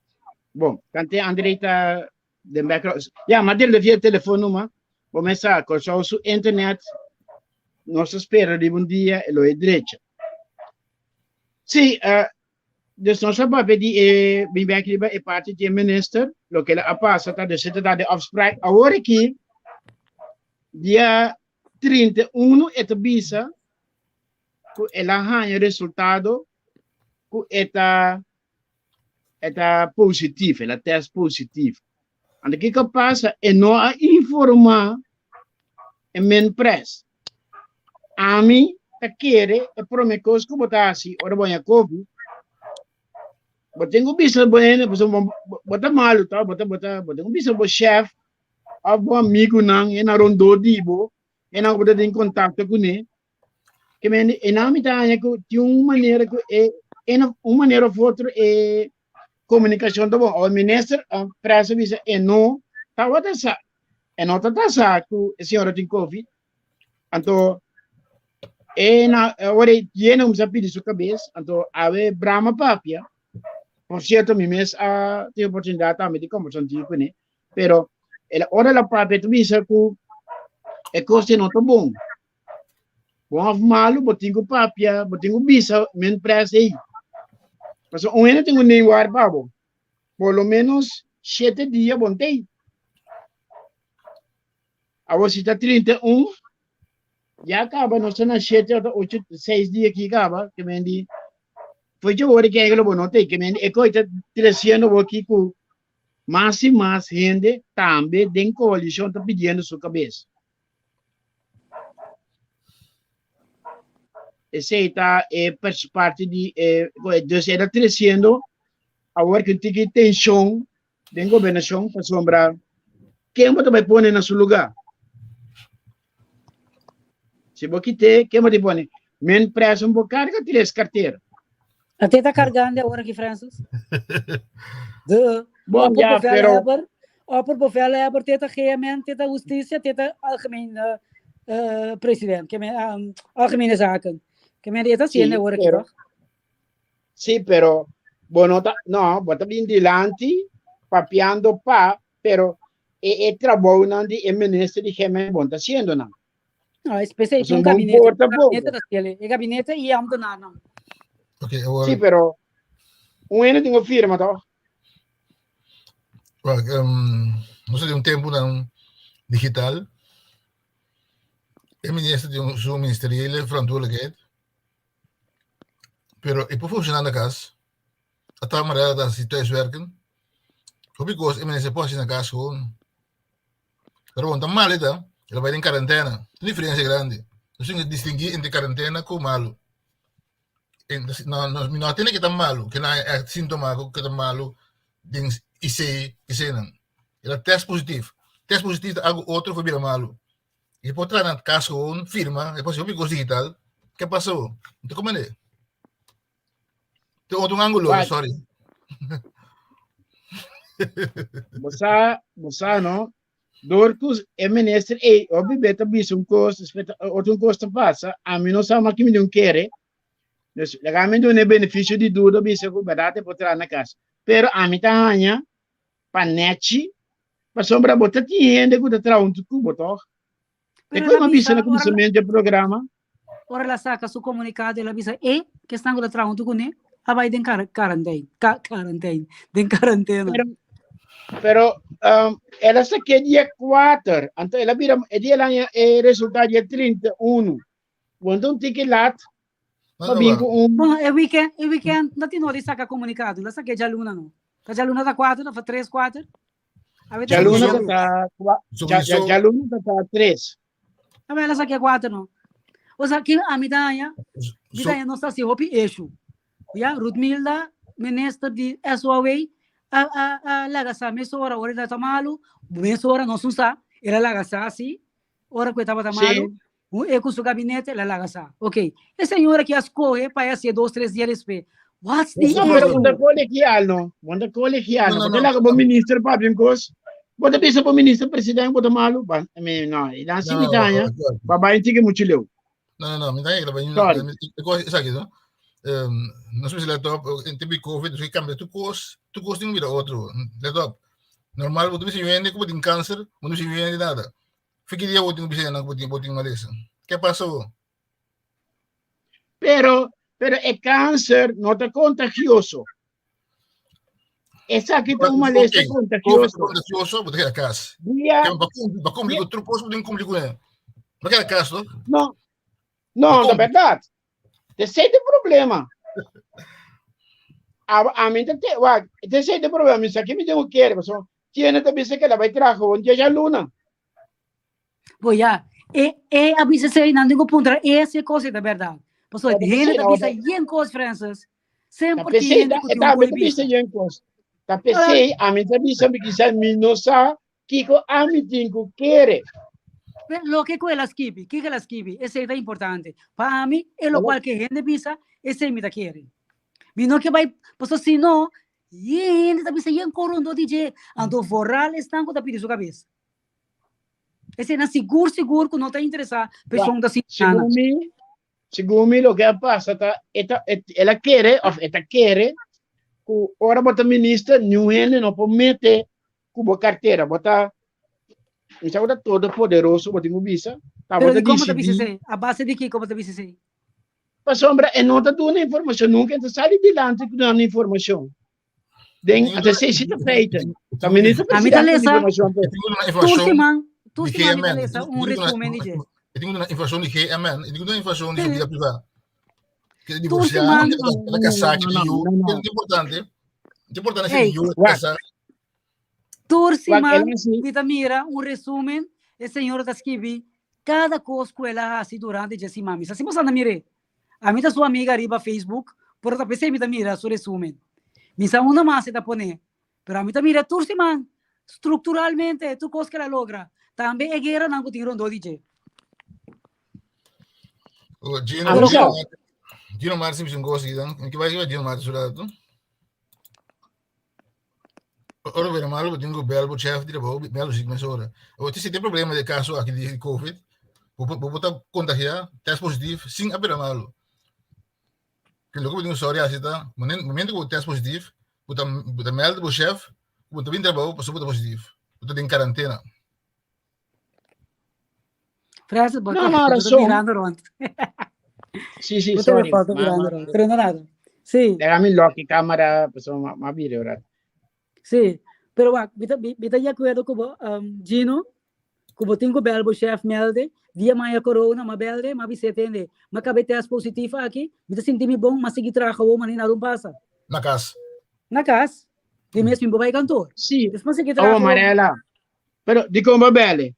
S3: bon, kante Andrei ta den background. Ya, ma dele via telefon numa. Bo me sa, Kòrsou su internet, nos ta spera riba un dia e lo e drecha. Sí, uh, dus nos a papia di e, bin bek riba e parti di e minister, loke a pasa ta, dus e ta de afspraak. Awor aki, dia 31 e ta bisa ku el a haña resultado ku e ta e ta positief, el a test positief. Anto kiko pasa? E no a informá e men pres. Ami ta kere e prome kos ku bo ta hasi ora bo haña covid, bo tin ku bisa bo hende, pasobra bo ta malu to, bo ta bo ta bo tin ku bisa bo chef òf bo amigunan e nan rondó di bo, e nan ku bo ta tin kontakto kuné. Ke men e nan mi ta haña ku tin un manera ku e e no un manera òf otro e komunikashon ta bon. Òf e minister pres a bisa e no tabata sa, e no tabata sa ku e señora tin covid. Anto e na ora e yena kuminsá pidi su kabes, anto awe brama papia. Por sierto mi mes a tin oportunidat tambe di kombersá un tiki kuné. Pero el ora el a papia ta bisa ku e kos no ta bon. Bon of malu, bo tin ku papia, bo tin ku bisa men pres ei. Pasobra un hende tin ku nei war pa bo. Por lo menos shete dia bon tei. Awor si ta 31, ya kaba nos ta na shete ota ocho, seis dia aki kaba, ke men di, foi dje ora ke lo bo no tei, ke men di e koi ta tresiendo bo aki ku mas i mas hende tambe den koalishon ta pidiendo su kabes. Esei ta e parti di e, dus e ta tresiendo awor ku tiki tenshon den gobernashon pasobra ken bo ta bai pone na su lugá? Si bo kite, ken bo ta pone? Men preso bo karga tres kartera.
S2: A te ta kargando awor aki, Francis? De.
S3: Bon, ja, pero...
S2: Opperbevelhebber, te ta GMN, te ta Justicia, te ta algemeen uh, president, ke men, um, algemene zaken. Ke men eta
S3: sí,
S2: awor aki,
S3: pero,
S2: toch?
S3: Sí, pero bo no ta, no, bo ta bin dilanti papiando pa, pero e, e trabounan di e minister di GMN bon ta haciendo nan.
S2: No, es p'esei
S3: Pues
S2: tin un
S3: un bon
S2: gabinete.
S3: porta
S2: Un
S3: poco.
S2: gabinete ta stele. E gabinete i ambtenarnan.
S1: Ok, awor,
S3: Sí, pero un hende tin ku firma toch?
S1: wak, um, nos ta den un tempunan digital. E minister tin su ministeriële verantwoordelijkheid. Pero e por funciona na cas. A tal manera dat si thuiswerken. Hopi cos e minister por haci na cas gewoon. Pero bon, ta mal eta, el a bai den karantena. Un diferensia grandi. Nos tin ku distinguí entre karantena ku malu. En, no, no, mi no a tende ke ta malu, ke nan e síntoma ku ke ta malu den IC, IC nan. El a test positief. Test positief ta algu otro ku bira malu. E por traha na kas gewoon, firma, e por hasi hopi kos digital. Ke pasó? No ta komende. Tin otro ángulo,
S3: Wak.
S1: sorry.
S3: Bo sa, bo sa no, door ku e minister ei, hopi be ta bisa un kos, despues ta- otro un kos ta pasa, ami no sa ma ki mi dun kere. Dus laga mi duna e beneficio di duda bisa ku berdad e por traha na kas. Pero ami ta haña pa nechi, pasobra bo ta tin hende ku ta traha huntu ku bo tòg. E
S2: Pero
S3: koe
S2: el a
S3: mi a bisa
S2: bisa,
S3: na
S2: ora,
S3: kuminsamentu di e programa.
S2: ora el a saka su komunikado, el a bisa e ke esnan ku ta traha huntu kuné a bai den kar karantein, ka karantein, den karantena.
S3: Pero, pero um, el a saké dia 4, anto el a bira, e dia el haña e resultado dia 31. Bo anto un tiki lat
S1: No,
S3: pa
S1: no,
S3: bin
S1: wa.
S3: ku un
S2: Bon, e weekend, e weekend no tin ora di saka komunikado, el a saké djaluna no. Ta djaluna ta 4, ta 3, 4. A
S3: Djaluna
S1: Sowieso.
S3: ta ta
S1: Sowieso.
S3: djaluna ta ta 3.
S2: A ver, ela saké 4 no. O sea, ki a mi daña, mi
S1: So,
S2: daña no sa si hopi issue. Ja, Ruthmilda, minister di SOAW, a a a laga sa mesora ora ta malu, mesora no sun sa, ela laga sa si, ora ku e tabata malu,
S3: Sí.
S2: un e ku su gabinete, ela laga sa. Ok, e señora ki a skohe pa e hasié dos, tres dia despues. What's the
S1: What's the
S3: No, pero
S1: problem?
S3: bo ta colegial no. Bo ta colegial
S1: No,
S3: no.
S1: no,
S3: Bo ta
S1: no.
S3: laga bo minister papia un kos. Bo ta bisa bo minister president bo ta malu. Ba, I mean, no, e dan
S1: No,
S3: si mi taña,
S1: wacht, wacht.
S3: ba bai un tiki muchu leu.
S1: No, no, no, mi ta yega bai
S3: Sorry.
S1: Esaki no. Nos bisa laptop en tempo di COVID, nos cambia tu cos, tu cos tin bira otro. Laptop. Normal, bo bisa hende ku bo tin cancer, bo no bisa hende nada. Fiki dia bo tin bisa hende ku bo tin malesa. Ke pasó?
S3: Pero, pero e cáncer no ta contagioso. Esaki ta un malesa
S1: Ok,
S3: contagioso.
S1: COVID contagioso, bo ta keda cas.
S3: Dia,
S1: Ba cumpli, ba cumpli cu tur cos, bo tin cumpli cu ne. Ba keda cas, no?
S3: no, no, ta verdad. Ese ta e problema. A, a mi ta te, wak, ese ta e problema. Mi sa ki mi tengo kere, paso tiene ta bisa que la bai traha gewoon dia luna.
S2: Bo ya, e e a bisa sei nan tengo puntra e se cosa ta verdad. Paso
S3: Ta
S2: hende
S3: pesei,
S2: ta
S3: no,
S2: bisa
S3: ta-
S2: yen cos Francis.
S3: Ta
S2: Semper
S3: pesei,
S2: tin hende
S3: ta,
S2: ku tin
S3: ta,
S2: un
S3: mi ta bisa
S2: prohibista.
S3: yen kos. Ta pesei, a mi ta bisa mi kisa mi no sa kiko a mi tin ku kere.
S2: Loke ku el a skibi, kiko el a skibi, esei ta importante. Pa ami, e lokual ke hende bisa, esei mi ta kere. Mi no ke bai, pasobra si no, yen hende ta bisa yen korondo di dje, anto vooral esnan ku ta pidi su kabes. Esei nan sigur sigur ku no ta interesá p'esun ta sinti gana.
S3: Segun mi, segun mi loke a pasa ta e ta el a kere òf e ta kere ku ora bo ta minister niun hende no por mete ku bo kartera. Bo ta mi sa ku ta todopoderoso bo tin ku bisa ta bo
S2: Pero
S3: ta
S2: di kon bo ta bisa
S3: disidí
S2: esei? A base di kiko bo ta bisa esei?
S3: pasobra e no ta duna informashon nunka e ta sali dilanti ku duna informashon. Den a esei si ta feiten. Ta minister
S2: A mi ta
S3: presidente
S2: lesa
S3: informashon pe.
S2: tur siman, tur siman mi ta lesa un resumen di dje.
S1: E tin una informashon di GMN, e tin una informashon di su vida privá. Ke
S2: Tur
S1: divorsiá,
S2: siman.
S1: ke ta kasá, ke tin yu, ke ta importante. Ta importante si
S2: Hey.
S1: yu kasá.
S2: Tur siman
S3: el hasi.
S2: mi ta mira un resumen, e señora ta skibi kada kos ku el a hasi durante dje siman. Mi sa si boso anda mir'é. Ami ta su amiga riba Facebook, pero ta p'esei mi ta mira su resumen. Mi sa unda mas e ta pone, pero ami ta mira tur siman, strukturalmente, tur kos ku el a logra. Tambe e gueranan ku tin rondó di dje.
S1: Oh, Gino,
S3: Ami sa.
S1: Gino Martin bisa un kos aki dan. Mi ke bai riba Gino Martin su rato. Ora bo bira malu bo tin ku bel bo chef di trabou bel bo sik mesora. Awor si tin problema di kaso aki di covid bo por bo por ta kontagiá tèst positif sin a bira malu. Ke loke bo tin ku sòri hasi ta momento ku bo tèst positif bo ta bo ta mèlda bo chef ku bo ta bin trabou pasobra bo ta positif bo ta den karantena.
S2: Francis, bo
S3: No,
S2: ta,
S3: no,
S2: bo ta
S3: razón.
S2: mirando rond.
S3: Sí, sí,
S2: Bo ta
S3: sorry.
S2: foto
S3: Ma,
S2: mirando
S3: ma,
S2: rond. Pero no nada. Sí,
S3: Dega mi lock cámara, pues ma, ma bire ora.
S2: sí. Pero wak, mi ta, mi, mi ta de acuerdo ku bo, Gino, ku bo tin ku bel bo chef melde, dia maya corona, ma belde, ma bisé tende, ma kabe test positief aki, mi ta sinti mi bon, ma sigui traha gewoon, ma ni nada un pasa.
S1: Na kas.
S2: Na kas, di mes mi bo bai kantoor.
S3: Sí.
S2: Dus ma sigui traha
S3: Oh,
S2: gewoon.
S3: Marela. Pero dikon bo bèl'e?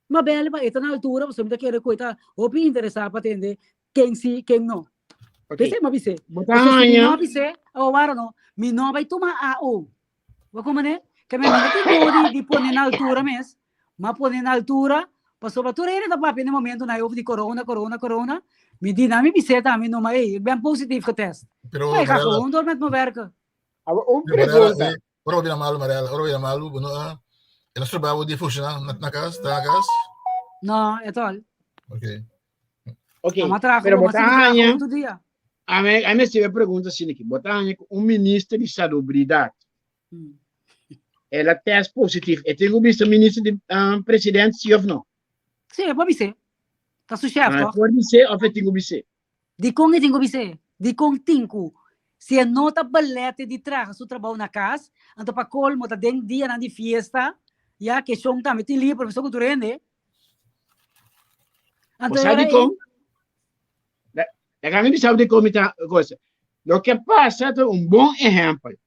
S2: Ma bèl'e pa e ta na altura pasobra mi ta kere ku e ta hopi interesá pa tende ken si ken no.
S3: Ok.
S2: P'esei mi a bis'é.
S3: Bo ta
S2: Pasobra si mi
S3: haña.
S2: no a bis'é, awor no, mi no a bai tuma AO. Bo komprendé? Ke mi no tin modo di pone na altura mes. Mi a pone na altura pasobra tur hende ta papia na e momentunan ei over di corona, corona, corona. Mi di nan mi bis'é tambe numa, ey, ik ben positief getest.
S1: Pero
S2: Maar ik ga
S1: Marella,
S2: gewoon door met mijn werken.
S3: Awor un
S1: Marella,
S3: pregunta.
S1: Ora bo bira malu, Marella, ora bo bira malu, bo no a, el a stroba bo di funciona na, na cas, ta na cas?
S2: No, et al.
S1: Ok.
S3: Ok,
S2: Ama traha
S3: pero
S2: gewoon,
S3: bo
S2: ma
S3: ta
S2: sigui traha
S3: haña,
S2: gewoon tur dia.
S3: a mi, a mi hasiba e pregunta asina aki, bo ta haña ku un minister di salubridat, el a test positief, e tin ku bisa minister di ah, president si of no?
S2: Sí, e por bis'é. Ta su chef,
S3: Ah, e
S2: toch?
S3: por bis'é of e tin ku bis'é?
S2: Dikon e tin ku bis'é? Dikon tin ku? Si e no ta balete di traha su trabou na kas, anto pa kolmo ta den dianan di fiesta, ya ke shon tambe tin liber pasobra ku tur hende.
S3: Bo
S2: Anto e
S3: sa
S2: ora ei,
S3: dikon? Laga mi bisa bo dikon mi ta gosa. Loke pasa ta un bon ehèmpel.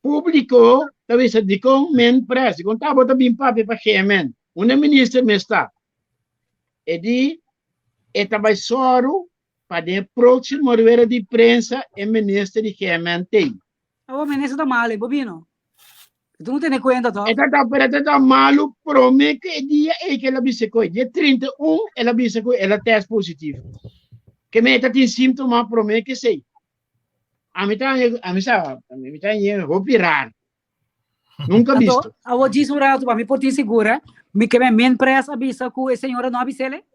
S3: Públiko ta bisa dikon men pres, dikon ta bo ta bin papia pa GMN? Unda minister mes ta? E di e ta bai sòru pa den e próksimo rueda di prensa e minister di GMN t'ei.
S2: Awor minister ta malu, e bo bino. Tu no tene kuenta tòg?
S3: E ta ta, pero e ta ta malu promé ku e dia ei ku el a bisa ku e dia 31 el a bisa ku el a tèst positivo. Ke men e ta tin síntoma promé ku esei. Ami ta ami sa, mi ta haña hopi raro. Nunca
S2: Anto,
S3: visto.
S2: awor djis un rato pa mi por tin segura, mi ke men pres a bisa ku e señora no a bisele?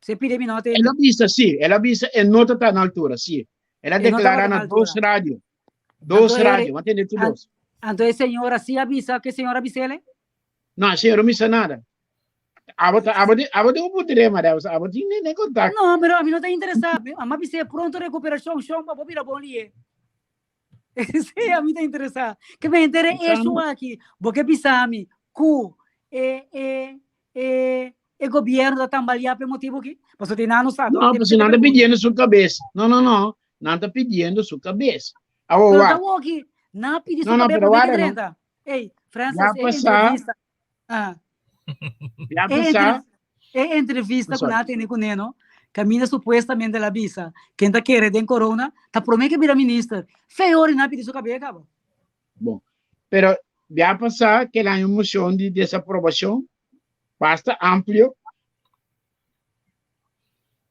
S2: Se pide mi no
S4: El
S2: tende.
S4: a bisa sí, el a bisa e no ta na altura, sí. El a
S2: E no
S4: declara
S2: tabata
S4: na
S2: na
S4: dos
S2: altura.
S4: radio. Dos
S2: Anto e
S4: radio, m'a tende tur
S2: an,
S4: dos.
S2: anto e señora sí a bisa, ke señora a bisele?
S4: No, e señora no bisa nada. Abo ta abo tin abo tin un puntrema de abo tin ne contacto.
S2: No, pero ami no ta interesá. Mi a bisé pronto recuperacion, shon, pa bo bira bon lié. Sí, ami ta interesá. Ke me henter e issue aki, bo ke bisa mi ku e e e e gobierno ta tambaleá pa e motibu aki? Pasobra tin nan no sa,
S4: No,
S2: te
S4: pasobra nan ta pidiendo su kabes. No, no, no. Nan ta pidiendo su kabes. Awo
S2: Pero ta
S4: wak.
S2: awoki, nan a pidi su
S4: No, no,
S2: kabes
S4: pero
S2: pa
S4: wara no.
S2: drenta. Ey, Francis,
S4: Ya
S2: e
S4: pasá.
S2: entrevista. Ah.
S4: Ya
S2: E,
S4: pasá.
S2: entre, e entrevista ku
S4: Sorry.
S2: nan a tene kuné, no? Kaminda supuestamente el a bisa, ken ta kere den corona, ta promé ke bira minister. Fe ora nan a pidi su kabia kaba.
S4: Bon. Pero ya pasá ke el haña un moshon di desaprobashon basta amplio.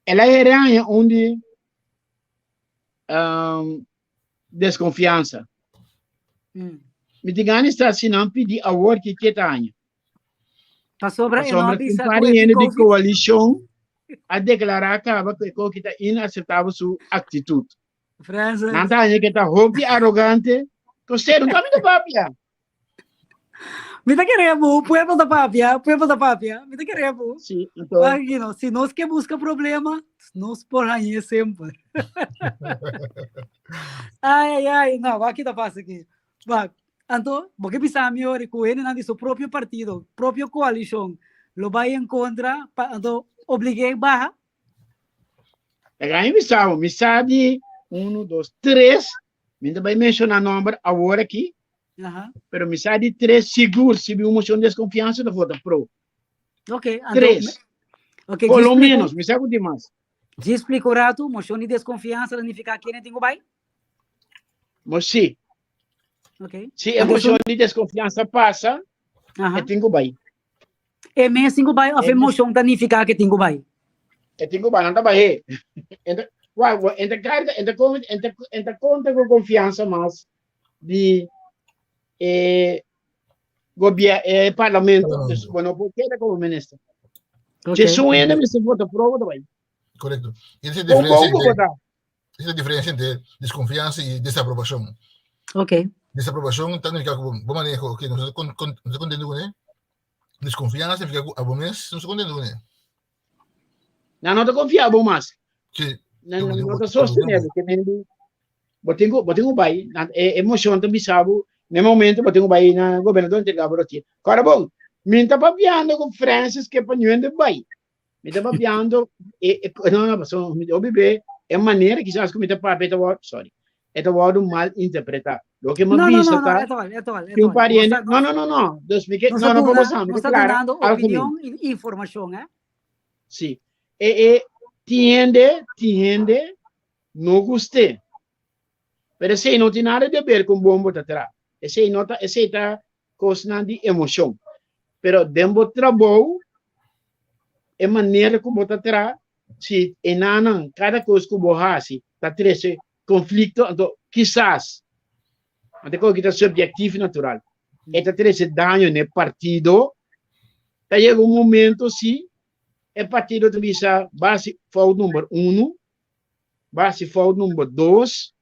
S4: El a hera haña un di um, deskonfiansa. Mi tin gana sta si nan pidi awor ki ke ta haña.
S2: Pasobra e no
S4: Pasobra
S2: a bisa
S4: un par
S2: ku
S4: di
S2: e tin
S4: hende di
S2: COVID.
S4: koalishon a deklará kaba ku e koki ta inaseptabel su aktitut.
S2: Francis.
S4: Nan ta haña ke ta hopi arogante. Kosé, no ta mi ta papia.
S2: Mi ta kere bo, pueblo ta papia, pueblo ta papia. Mi ta kere bo.
S4: Sí, anto.
S2: Imagino, si nos ke buska problema, nos por hañ'é semper. Ai, ai, ai, no, wak kita pasa aki. Wak, anto, bo ke bisa mi ori ku hendenan di su propio partido, propio koalishon, lo bai en kontra, pa, anto, oblig'é baha?
S4: Laga mi bisa bo, mi sa di uno, dos, tres, mi ta bai menshoná nòmber awor aki,
S2: Aha.
S4: Pero mi sa di tres sigur, si bin un moshon di deskonfiansa ta vota pro.
S2: Ok, anto,
S4: Tres.
S2: ok,
S4: Por lo
S2: dje explico,
S4: menos, mi sa ku tin mas.
S2: dje explico un ratu, moshon di deskonfiansa ta nifiká kende tin ku bai?
S4: Mo si.
S2: Ok.
S4: Si e
S2: Anto
S4: moshon
S2: esun,
S4: di deskonfiansa pasa, e
S2: aha.
S4: tin ku bai.
S2: E mes tin ku bai òf
S4: E
S2: e
S4: mes
S2: moshon ta nifiká ke tin ku bai?
S4: e tin ku bai, nan ta bai. Enta, wa, wa, enta karga, enta kon, enta, enta konta ku konfiansa mas di e gobier e parlamento, dus
S1: Parlamento.
S4: bo no por keda como minister.
S2: Ok.
S4: Si esun hende mester vota pro, bo ta bai.
S1: Correcto. Y esa es
S4: Con
S1: diferencia
S4: con
S1: entre,
S4: bo ta.
S1: esa es diferencia entre desconfianza y desaprobación.
S2: Ok.
S1: Desaprobación ta significa que bo manejo, ok, no estoy con, con, no estoy contento con él. Desconfianza significa que abo mes no estoy contento con él.
S4: Nan no ta confia bo mas.
S1: Sí.
S4: Nan no ta sostener bo. Ke men di, bo tin ku, bo tin ku bai, nan e, e moshon ta bisa bo, na e momento bo tin ku bai na gobernador entrega bo dossier. Kora bon, mi ta papiando ku Francis ke pa ñuende bai. Mi ta papiando, e, e, no, no, paso, mi hopi be, e manera kisas ku mi ta papia ta wòrdu, sorry, e ta wòrdu mal interpretá. Loke mi
S2: No, no,
S4: bisa
S2: no, no,
S4: ta,
S2: e ta bal, e ta bal, e
S4: tin
S2: ta
S4: un
S2: bal.
S4: par di
S2: Nos
S4: hende,
S2: ta,
S4: no,
S2: nos,
S4: no, no, no, dus mi ke,
S2: nos
S4: no,
S2: ta
S4: no, pa
S2: duna,
S4: bosa, mi
S2: nos
S4: ta
S2: ta
S4: klara
S2: dunando
S4: algemeen.
S2: opinion i informashon, eh?
S4: Sí. E, e, tin hende, tin hende no gust'é. Pero esei no tin nada di haber con bon bo ta traha. Esei no ta, esei ta cosnan di emocion. Pero den bo trabou, e manera cu bo ta traha, si enanan cada cos cu bo haci ta trece conflicto, anto kisas, anto e cos aki ta subjectief natural, e ta trece daño n'e partido, ta yega un momento si e partido ta bisa basi fout number uno, basi fout number dos,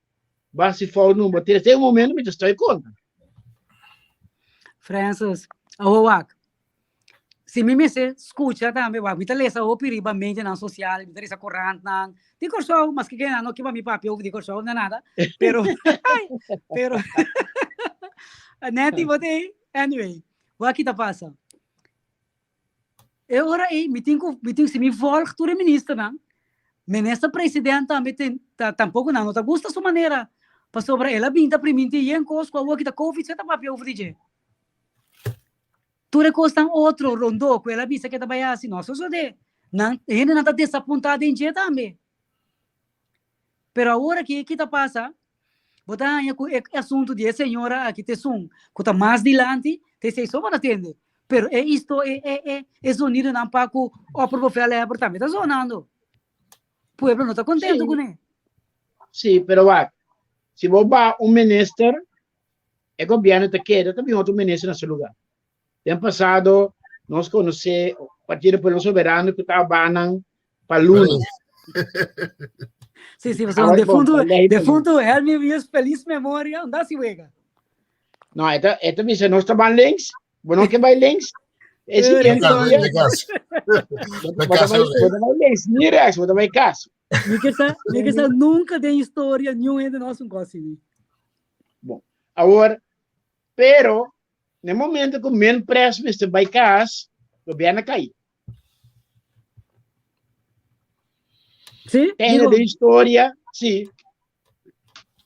S4: basi fout number tres, ta yega un momento mi ta stoy contra.
S2: Francis, awo wak, si mi mester skucha tambe wak, mi ta lesa hopi riba medianan sosial, mi ta lesa korantnan di Kòrsou, maske ke nan no kiba mi papia over di Kòrsou na nada, pero pero Netty bo ta ei? Anyway, wak ki ta pasa. E ora ei mi tin ku mi tin si mi volg tur e ministernan, minister president tambe tin ta tampoko nan no ta gusta su manera, pasobra el a bin ta priminti yen kos ku awor ki ta covid se ta papia over di dje. Tur e kosnan otro rondó ku el a bisa ke ta bai hasi no a sosodé. Nan hendenan ta desapuntá den dje tambe. Pero awor aki ki ta pasa? Bo ta haña ku e asuntu di e señora aki ta esun ku ta mas dilanti, ta esei so bo ta tende. Pero e isto e e e e zonidonan pa ku Opperbevelhebber tambe ta zonando. Pueblo no ta kontento
S4: Sí.
S2: kuné.
S4: Sí, pero wak, si bo ba un minister, e gobierno ta keda, ta bin otro minister na su lugar. Den pasado nos konosé Partido Pueblo Soberano ku ta banan Pa luna.
S2: Sí, sí, so, defunto, defunto Helmi Wies, feliz memoria, anda si wega.
S4: No, esta, esta bisa, nos ta ban links, bo no ke bai links. E siguiente dia. Bo ta bai links, ni rechts, bo ta bai kas.
S2: Mi ke sa, mi ke sa nunca den historia ni un hende nos un kos así.
S4: Bon, awor, pero, na momento ku men pres mester bai kas, gobierno kai.
S2: Sí,
S4: Tem
S2: digo,
S4: de historia, sí.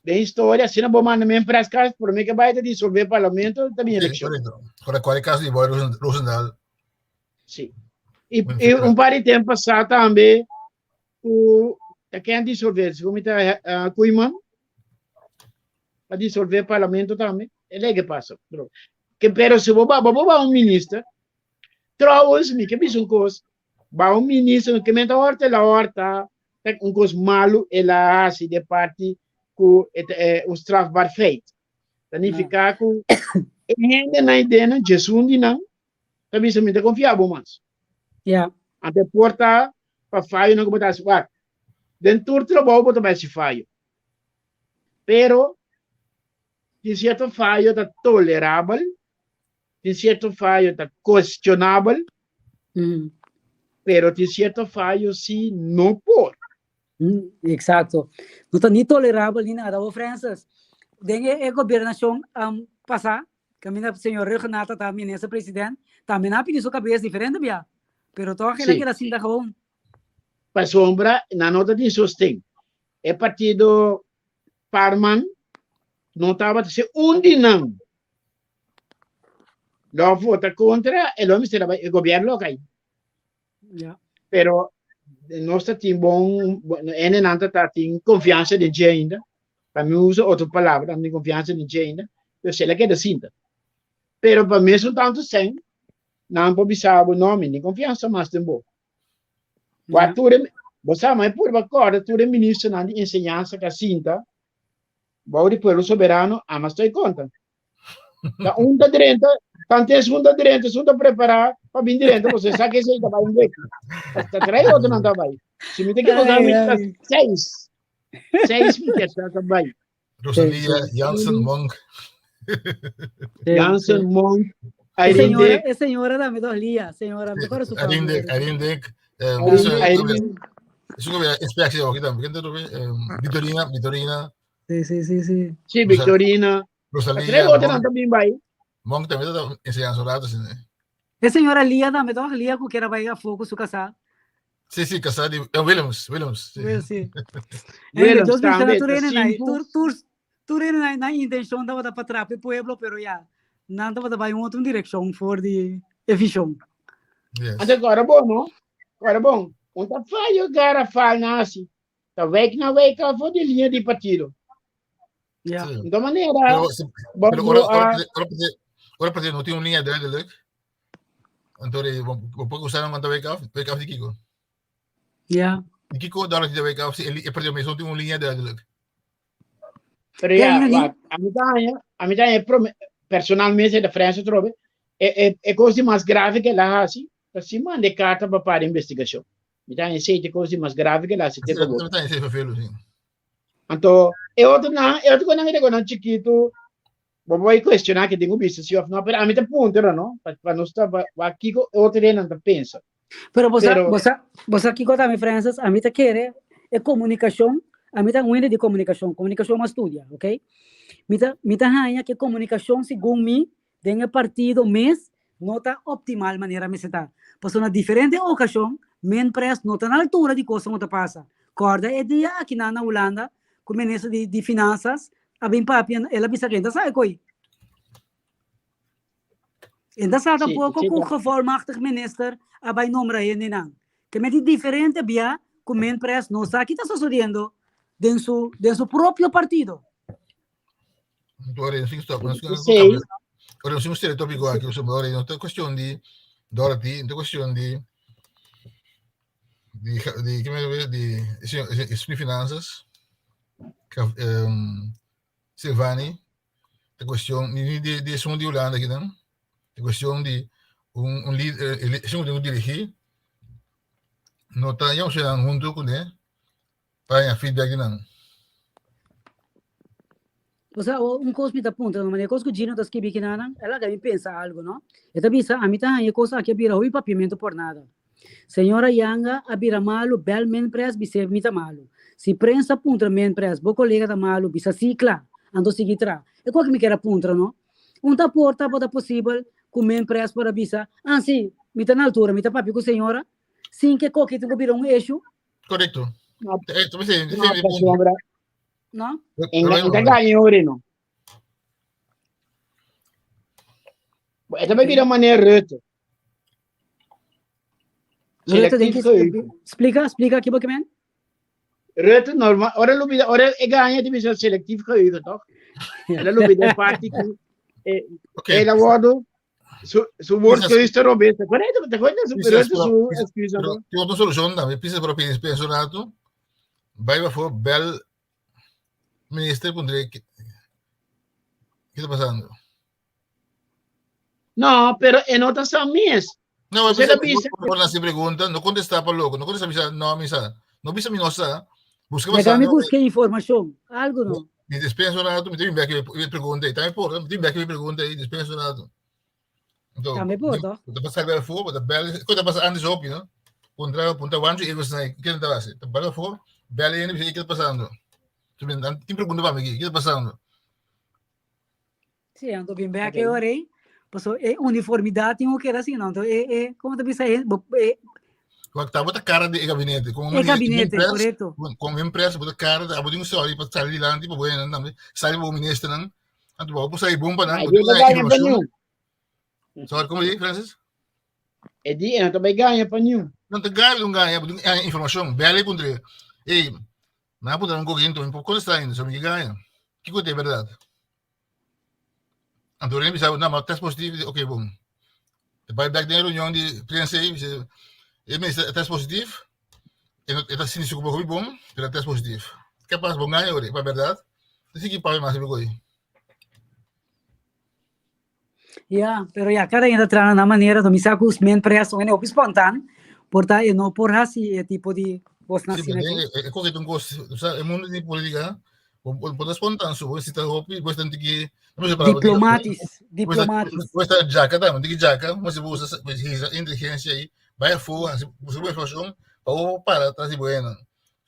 S4: De historia, si no bo manda men pres kas, por mí que vai te disolver parlamento, también
S1: Sí,
S4: elección.
S1: correcto. Ahora, cuál es el caso de Boy Rosendal?
S4: Sí. E, e un par di tempo passado tambe, ku ta ken disolver, segun mi ta uh, Koeiman, pa disolver parlamento tambe, e lei que pasa. Pero, que, pero si bo ba, bo ba un minister, trouwens, mi ke bisa un kos, ba un minister, ke menta horta la horta, ta un kos malu el a hasi de parti ku et, eh, un strafbaar feit. Significa ku e hende na idea Jesun di nan, ta bisa mi ta confia bo mas.
S2: Ja.
S4: Ante porta pa fallo no ku bo ta hasi wak. Den tur trabou bo ta bai hasi fallo. Pero tin cierto fallo ta tolerabel, tin cierto fallo ta cuestionabel, pero tin cierto fallo si no por.
S2: Exacto. No ta ni tolerabel ni nada. O Francis, den e, e gobernacion um, pasá, Caminda señor Rhuggenaath ta minister president, tambe nan a pidi su cabes diferente bia. Pero toch el a keda sinta gewoon.
S4: Pasobra nan no ta tin sosten. E partido Parman no tabata si un di nan lo vota contra e lo mester a bai e gobierno lo cay.
S2: Ja.
S4: Pero nos ta tin bon, ene nan ta ta tin confianza den dje ainda. Pa mi usa otro palabra, nan tin confianza den dje ainda. Pero si el a keda sinta. Pero pa mesun tanto sen, nan por bisa bo, no, mi tin confianza mas den bo. Wa tur e, bo sa, ma e purba corda tur e ministernan di enseñanza ka sinta, bou di Pueblo Soberano, ama estoy conta. Ta un ta drenta, tante es un ta drenta, es un ta prepara pa bin drenta, você sa que ese ta bai un week. Ta trae otro nan ta bai. Si mi te equivoca, mi ta seis. Seis mi te ta bai.
S1: Rosalia Jansen Monk.
S4: Jansen Monk.
S2: Irene Dick. E señora dame dos Lia, señora, me acuerdo su
S1: Irene Dick, Irene Dick.
S4: Irene.
S1: Es una inspección aquí también. Victorina, Victorina.
S2: Sí, sí, sí, sí.
S4: Sí, Victorina.
S1: Rosalía.
S4: Tres otro nan también bai.
S1: Monk también ta enseñanza un rato, sí.
S2: E señora Lia tambe toch? Lia ku kier a bai afó ku su kasá.
S1: Sí, sí, kasá di eh, Williams, Williams.
S2: Sí. Williams, sí.
S4: Williams
S2: Dos
S4: tambe,
S2: menciona tur
S4: ta
S2: ene na
S4: cinco.
S2: tur tur tur ene na na intención tabata pa trapa e pueblo, pero ya nan tabata bai un otro dirección for di e vision.
S1: Yes.
S4: Anto agora bon, no? Agora bon. Un ta fallo garrafal na hasi. Ta wijk na wijk afo di linea di partido.
S2: Ja.
S1: Sí.
S4: De manera,
S1: Pero, si-
S4: bo
S1: pero ora, ora,
S4: a,
S1: ora, ora partido no tin un línea duidelijk. Entonces, bo bo por usar un wijk af, wijk af di Kiko.
S2: Ja.
S1: Di Kiko daar de wijk af, si el el partido mesmo tin un línea duidelijk.
S4: pero
S2: Ja,
S4: ja,
S2: Nani.
S4: wak, a mi ta haña, a mi ta haña prome- personalmente de Frans trobe, e, e, e kos di mas grave que la hasi, ta si manda carta pa para investigación. Mi ta haña esei ta e kos di mas grave ku el hasi te awor.
S1: Mi ta haña esei vervelend, sí.
S4: Anto, e otronan, e otro konan ku nan chikitu, bo por bai kuestioná ke tin ku bisa si òf no, pero ami ta puntra no, pa pa nos ta wak kiko e otro hendenan ta pensa.
S2: Pero bo sa,
S4: Pero-
S2: bo sa, bo sa kiko tambe Francis, ami ta kere e komunikashon, ami ta un hende di komunikashon, komunikashon m'a studia, ok? Mi ta, mi ta haña ke komunikashon segun mi Den e partido mes no ta optimal manera mester ta. Pasobra na diferente okashon Minpres no ta na altura di kosnan ku ta pasa. Kòrda e dia akinan na Hulanda ku minister di di Finansas a bin papia, el a bisa ku e ta sa e koi. E ta sa tampoko ku gevolmachtigd minister a bai nombra hendenan. Ke menti diferente bia ku Minpres no sa ki ta sosodiendo den su den su propio partido.
S1: Ora, eu stop.
S4: Sei.
S1: Ora, eu sigo tópico aqui, ora, não tem questão de Dorothy, não tem questão de de de que me de de finanças, um, Silvani, tem questão de de de som de Holanda aqui não, tem questão de um um líder, um dirigir. No ta yamshonan huntu kuné pa haña feedback di nan.
S2: Osea, un kos mi ta puntra, no, manera kos ku Gino ta skibi kinanan, el a laga mi pensa algu, no. E ta bisa, ami ta haña e kos aki a bira hopi papiamentu por nada. Señora Yanga a bira malu, bel Minpres bis'é mi ta malu. Si prensa puntra Minpres, bo kolega ta malu, bisa sí kla, anto sigui tra. E kos ki mi kier a puntra, no. Un ta por tabata posibel ku Minpres por a bisa, ah sí, mi ta na altura, mi ta papia ku señora, sin ke koki tin ku bira un issue.
S1: Korekto.
S4: No,
S1: Eh, ta bisa,
S4: no,
S1: ta bisa mi punto.
S4: pasobra
S2: No?
S4: en en ta gaña ori no. Bo e ta bai bira manera Rutte.
S2: Rutte den
S4: Selectief
S2: ki
S4: geheugen.
S2: splika, splika ki bo ke men?
S4: Rutte normal, ora lo bira, ora e gaña te bisa selectief geheugen toch? El a lubida e parti ku e
S1: Ok.
S4: el a wordo su su woordkeuze te robes. Te acuerdas? Te acuerdas?
S1: Pisas
S4: Rutte
S1: pro-
S4: su
S1: pisas-
S4: excusa.
S1: Pero tin otro solucion tambe. Pisas pro pidi pensa un rato. Bai bafo, bel minister puntra ki ki ta pasando.
S4: No, pero e no ta sa mes.
S1: No,
S4: Você
S1: bisa,
S4: ta bisa-
S1: por nasi pregunta, no contesta pa loco, no contesta bisa, no, misa, no bisa mi no sa. Busca
S2: Laga mi
S1: pasando.
S2: busca informacion. Algo no.
S1: Mi dispensa un rato, mi tin bek mi pregunta aí, também por, mi tin bek mi pregunta aí, dispensa un rato. Então,
S2: Também por, toch?
S1: Ta pasa bel voor, ta bel, ko ta pasa antes op, no? Puntra, puntra wanjo e was na, que ta base. Ta bel voor, bel e que ta pasando. Tu ben, tin pregunta pa mi aqui, que ta pasando?
S2: Sí, anto bin bek e ora ei. Paso e uniformidad tin que era así, no? Anto e, e, como te bisa, e, bo- e,
S1: Wak ta bota cara de gabinete, como
S2: e gabinete, correcto.
S1: Como empresa bota cara, abo din sorry pa sali dilante pa bueno nan, sali bo minister nan. Anto bo sai bom pa nan,
S4: Ay,
S1: bo
S4: di no gaña pa niun.
S1: Sorry, como di, Francis?
S4: E di, e no ta bai gaña pa niun.
S1: Non te gaña, non gaña, bo tin informacion. Bel puntre. Ei, na puntra un coginto, un poco está ainda, so mi gaña. Kiko te verdad? Anto Remy bisa, no, maar test positief, oké, bon. Te bai back den reunion di prensa ei, bisa, e minister test positief, e no, e ta sinti su como hopi bon, pero test positief. Ke pas bon gaña ori, pa verdad. Te sigui pa mas mi
S2: Ja, pero ja, cada ainda trana na manera, do mi sa ku men preso en hopi spontaan, porta e no por hasi e tipo di bos na
S1: Sí,
S2: sina
S1: pero
S2: ki.
S1: e coge un cos, o sea, el mundo di política, bo bo spontaan su, bo si ta hopi, bo sta tiki, no sé palabra,
S2: Diplomatisch, diplomatisch.
S1: Bo sta jaca ta, tiki jaca, bo si usa usa inteligencia aí, vai afo, usa boa informação, pa bo para atrás de buena.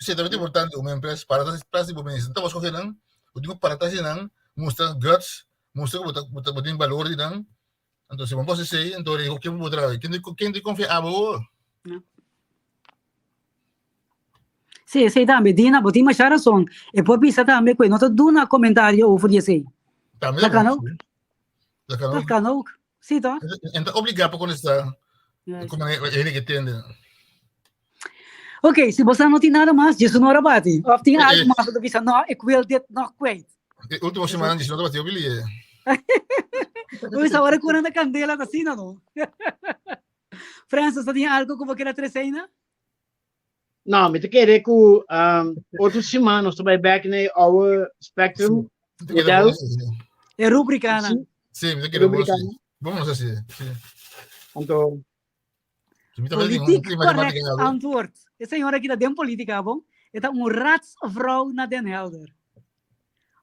S1: Isso é também importante, uma empresa para atrás de boa ministro. Então, você não, o digo para atrás não, mostra guts, mostra que bo ta bo tin balor di nan. Anto si bo por esei, anto ri ken bo traha? Ken ken te confia abo?
S2: Sí, esei tambe. Dina, bo tin masha rason. E por bisa tambe ku e no ta duna komentario over di esei.
S1: Tambe
S2: Dat kan ook.
S1: Dat kan
S2: Dat
S1: ook.
S2: kan ook. Sí, toch?
S1: En ta obligá pa kontestá.
S2: Juist.
S1: Como e que tende.
S2: Oké, si boso no tin nada mas, djis un ora bati. Of tin
S1: Eh,
S2: algo
S1: eh.
S2: mas ku ta bisa, no, ik wil dit nog kwijt.
S1: E último semana djis no ta bati hopi lie.
S2: Uy, ora ku nan ta kandela ta asina no. Francis, ta tin algo ku bo kier a trese aina?
S4: No, mi ta kere ku um, otro siman nos ta bai back na e oude Spectrum Hotel.
S2: E rubrikanan.
S1: Sí, mi ta kere
S4: Rubrika.
S1: sí. Vamos así. Sí.
S4: Anto,
S2: Politiek correct antwoord. E señora aki ta den politica, bon? E ta un raadsvrouw na Den Helder.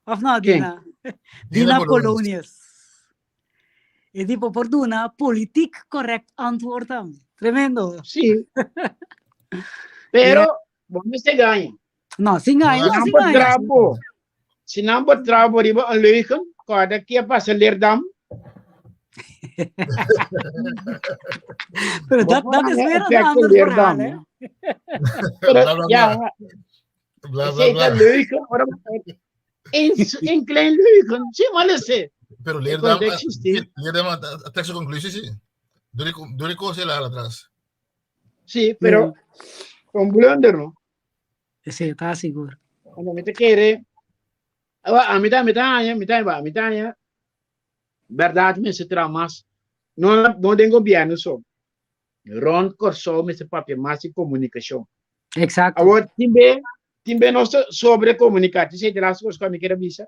S2: Of no, Dina? Dina Polonius. E tipo por duna politiek correct antwoord dan. Tremendo.
S4: Sí. Pero, bo mester gaña.
S2: No, sin gaña,
S4: Si nan
S2: sin
S4: bo
S2: gaña.
S4: trabo, si nan bo trabo riba een leugen, kòrda ki a pasa Leerdam.
S2: Pero
S4: Bo
S2: dat,
S4: por
S2: dat is
S4: haña
S2: weer een
S4: efecto
S2: ander
S4: Leerdam,
S2: verhaal, hè?
S4: hè. Pero,
S1: Bla, bla,
S4: ja,
S1: bla. Bla, bla,
S4: esei ta
S1: bla.
S4: leugen, ora een, een klein leugen, sí, maar lese.
S1: Pero
S4: E
S1: Leerdam,
S4: kon existir.
S1: Leerdam a trek su conclusie, sí. Door die, door die koos heel atrás.
S4: Sí, pero un blunder, no?
S2: Sí, ta sigur.
S4: Cuando mi te kere, a mi ta, mi ta haña, mi ta, mi ta haña, berdad mester traha mas, no, no den gobierno so, rond Kòrsou mester papia mas di komunikashon.
S2: Exacto.
S4: Awor, tin be, tin be nos ta sobre komuniká, tin sey laatste kos ku ami kier a bisa.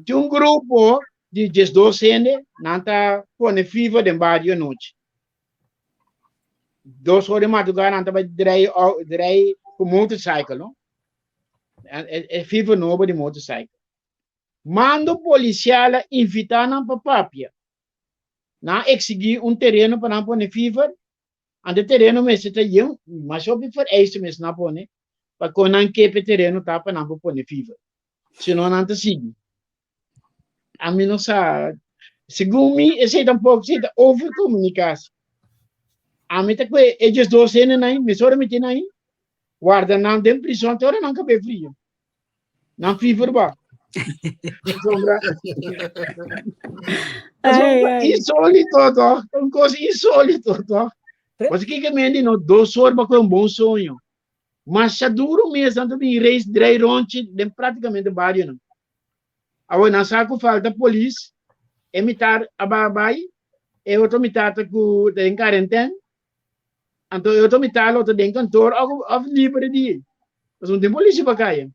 S4: Tin un grupo di 12 hende, nan ta pone FIFA den bario anochi. 2 or di madrugá nan ta bai drei drei ku motorcycle, no? E, e fever nobo di motorcycle. Mando policial a invitá nan pa papia. Nan a exigí un tereno pa nan pone fever, anto e tereno mester ta yen, mas hopi vereiste mester nan pone pa kon nan kepe tereno ta pa nan por pone fever. Si no nan ta sigui. Ami no sa, segun mi esei tampoco, esei ta over comunicatie. Ami ta kue e 12 hendenan, mesora mi tin ahí, warda nan den prison te ora nan kabe frio. Nan fever ba. Sombra.
S2: Ai, ai.
S4: Insólito, toch? Un cosa insólito, toch? Mas que que mendi no 2 or ba com um bom sonho. Mas duro mesmo, tanto bin race drei rondje, den praticamente barrio não. Awe nan sa ku falta polis, e mitar a bai, e otro mitar ta ku ta den quarentena, anto e otro mitar lo ta den kantoor of libre di. Mas no tin polis pa kaya.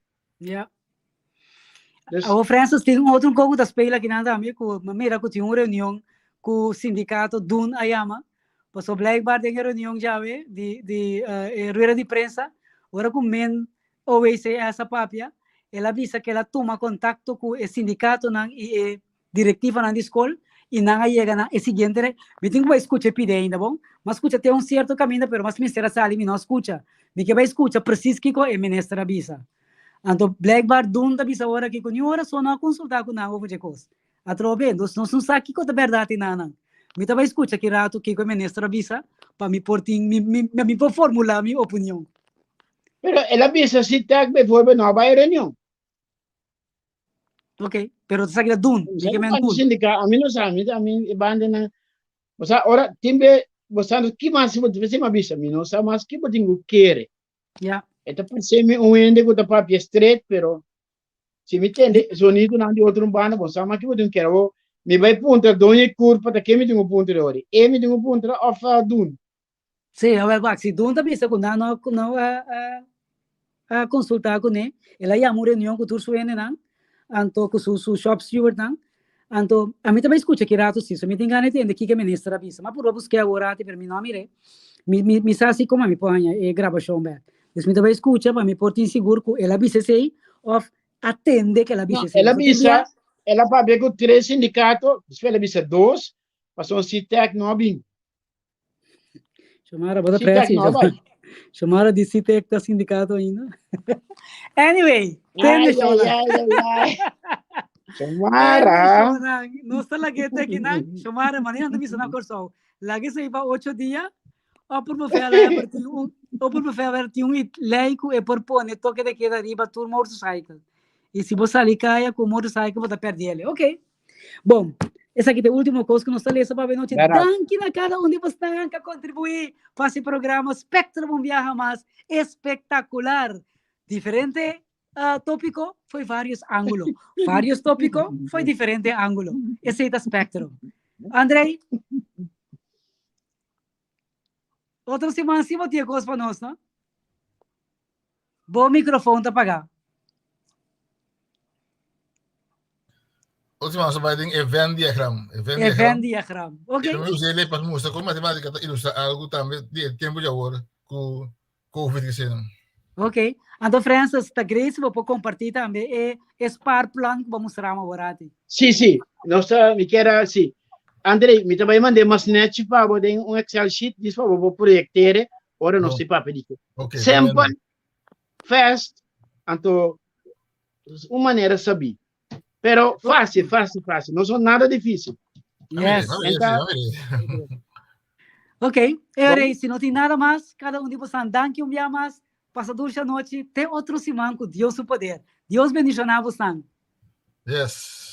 S4: Dus,
S2: Awo Francis, tin un otro kos ku ta spela aki nan tambe, ku mi mira ku tin un reunion ku sindikato DUN a yama. Paso blijkbaar den e reunion djawe di e rueda di prensa, ora ku men OWCS a papia, el a bisa ku el a tuma kontakto ku e sindikatonan i e direktivanan di skol i nan a yega na e siguiente, mi tin ku bai skucha e pidi ainda bon, mi a skucha te un sierto kaminda pero mas mester a sali mi no a skucha, mi ke bai skucha presis kiko e minister a bisa. Anto blijkbaar Dun ta bisa ora aki ku niun ora so no a konsulta ku nan over dje kos. Atrobe, nos nos no sa kiko ta bèrdat i nanan. Mi ta bai skucha ki ratu kiko e minister a bisa pa mi por tin mi mi mi por formulá mi opinion.
S4: Pero el a bisa si tek bijvoorbeeld no a bai reunion.
S2: Ok, pero ta sa dun, di ke men dun.
S4: Sindica, ami no sa, ami, ami e banda na, bo sa, ora, tin be, bo sa, ki mas bo, bo ma bisa, mi no sa mas ki bo tin ku kere.
S2: Ja.
S4: E ta parse mi un hende ku ta papia straight, pero si mi tende sonido nan di otro banda, bo sa mas ki bo tin kere. Bo, mi bai puntra doño e kurpa ta ke mi tin ku puntra de ori. E mi tin ku puntra of dun.
S2: Sí, awel wak, si Don ta bisa ku nan no no a a a konsultá kuné, el a yama un reunion ku tur su hendenan, anto ku su su shop stewardnan, anto ami ta bai skucha ki ratu si, so mi tin gana di tende kiko e minister a bisa. Mi a purba busk'é awor ati pero mi no a mir'é. Mi mi mi sa si komo mi por haña e grabashon bèk. Dus mi ta bai skucha pa mi por tin sigur ku el a bisa esei òf a tende ku el a
S4: No,
S2: bisa esei.
S4: el a
S2: Pasobra tin
S4: bisa,
S2: bia
S4: el a papia ku tres sindikato, despues el a bisa dos, pasobra si tèk no a bin.
S2: Xomara, bota
S4: Sitek
S2: presi.
S4: no bai.
S2: Xomara di Sitek ta sindicato ainda. Anyway, tende
S4: Ai, ai,
S2: Shona.
S4: ai, ai, ai.
S2: Tende
S4: Xomara.
S2: Shona. Nos ta lag'é te akinan. Xomara, manera nan ta bisa na Kòrsou. Lag'é sei pa 8 dia. O por bevel er tin un, o por bevel er tin un lei ku e por pone toque de queda riba tur motorcycle. I si bo sali kaya ku motorcycle bo ta pèrdè. Ok. Bom, esaki ta e último kos ku nos ta lesa pa nochi.
S4: Bèrdat.
S2: Danki na kada un di bosnan ku a kontribuí pa e programa Spectrum un biaha mas espektakular. Diferente tópiko for vários ángulo. Vários tópiko for diferente ángulo. Esei ta Spectrum. Andrei, otro siman si bo tin kos pa nos, no? Bo mikrofon ta pagá.
S1: Otro siman nos bai den e Venn diagram. E Venn
S2: E
S1: diagram.
S2: Venn diagram. Ok.
S1: I mi usa pa mustra kon matemátika ta ilustrá algu tambe di e tempu di awor ku COVID ku.
S2: Ok. Anto Francis, ta great si bo por kompartí tambe e e spaarplan ku bo mustra awor ati.
S4: Sí. Nos ta, mi ke, sí. André, mi tambe mand'é mas net pa bo den un Excel sheet, dis pa bo proyekteer, ora nos
S1: Oh.
S4: si papia di.
S1: Ok.
S4: Simple, fast, anto un manera sabí. Pero fásil, fásil, fásil. No ta nada difísil.
S2: Yes. Ok. E si no tin nada mas, kada un di boso danki un dia mas. Pasa dushi anochi. Te otro siman ku Dios su poder. Dios bendishoná boso.
S1: Yes.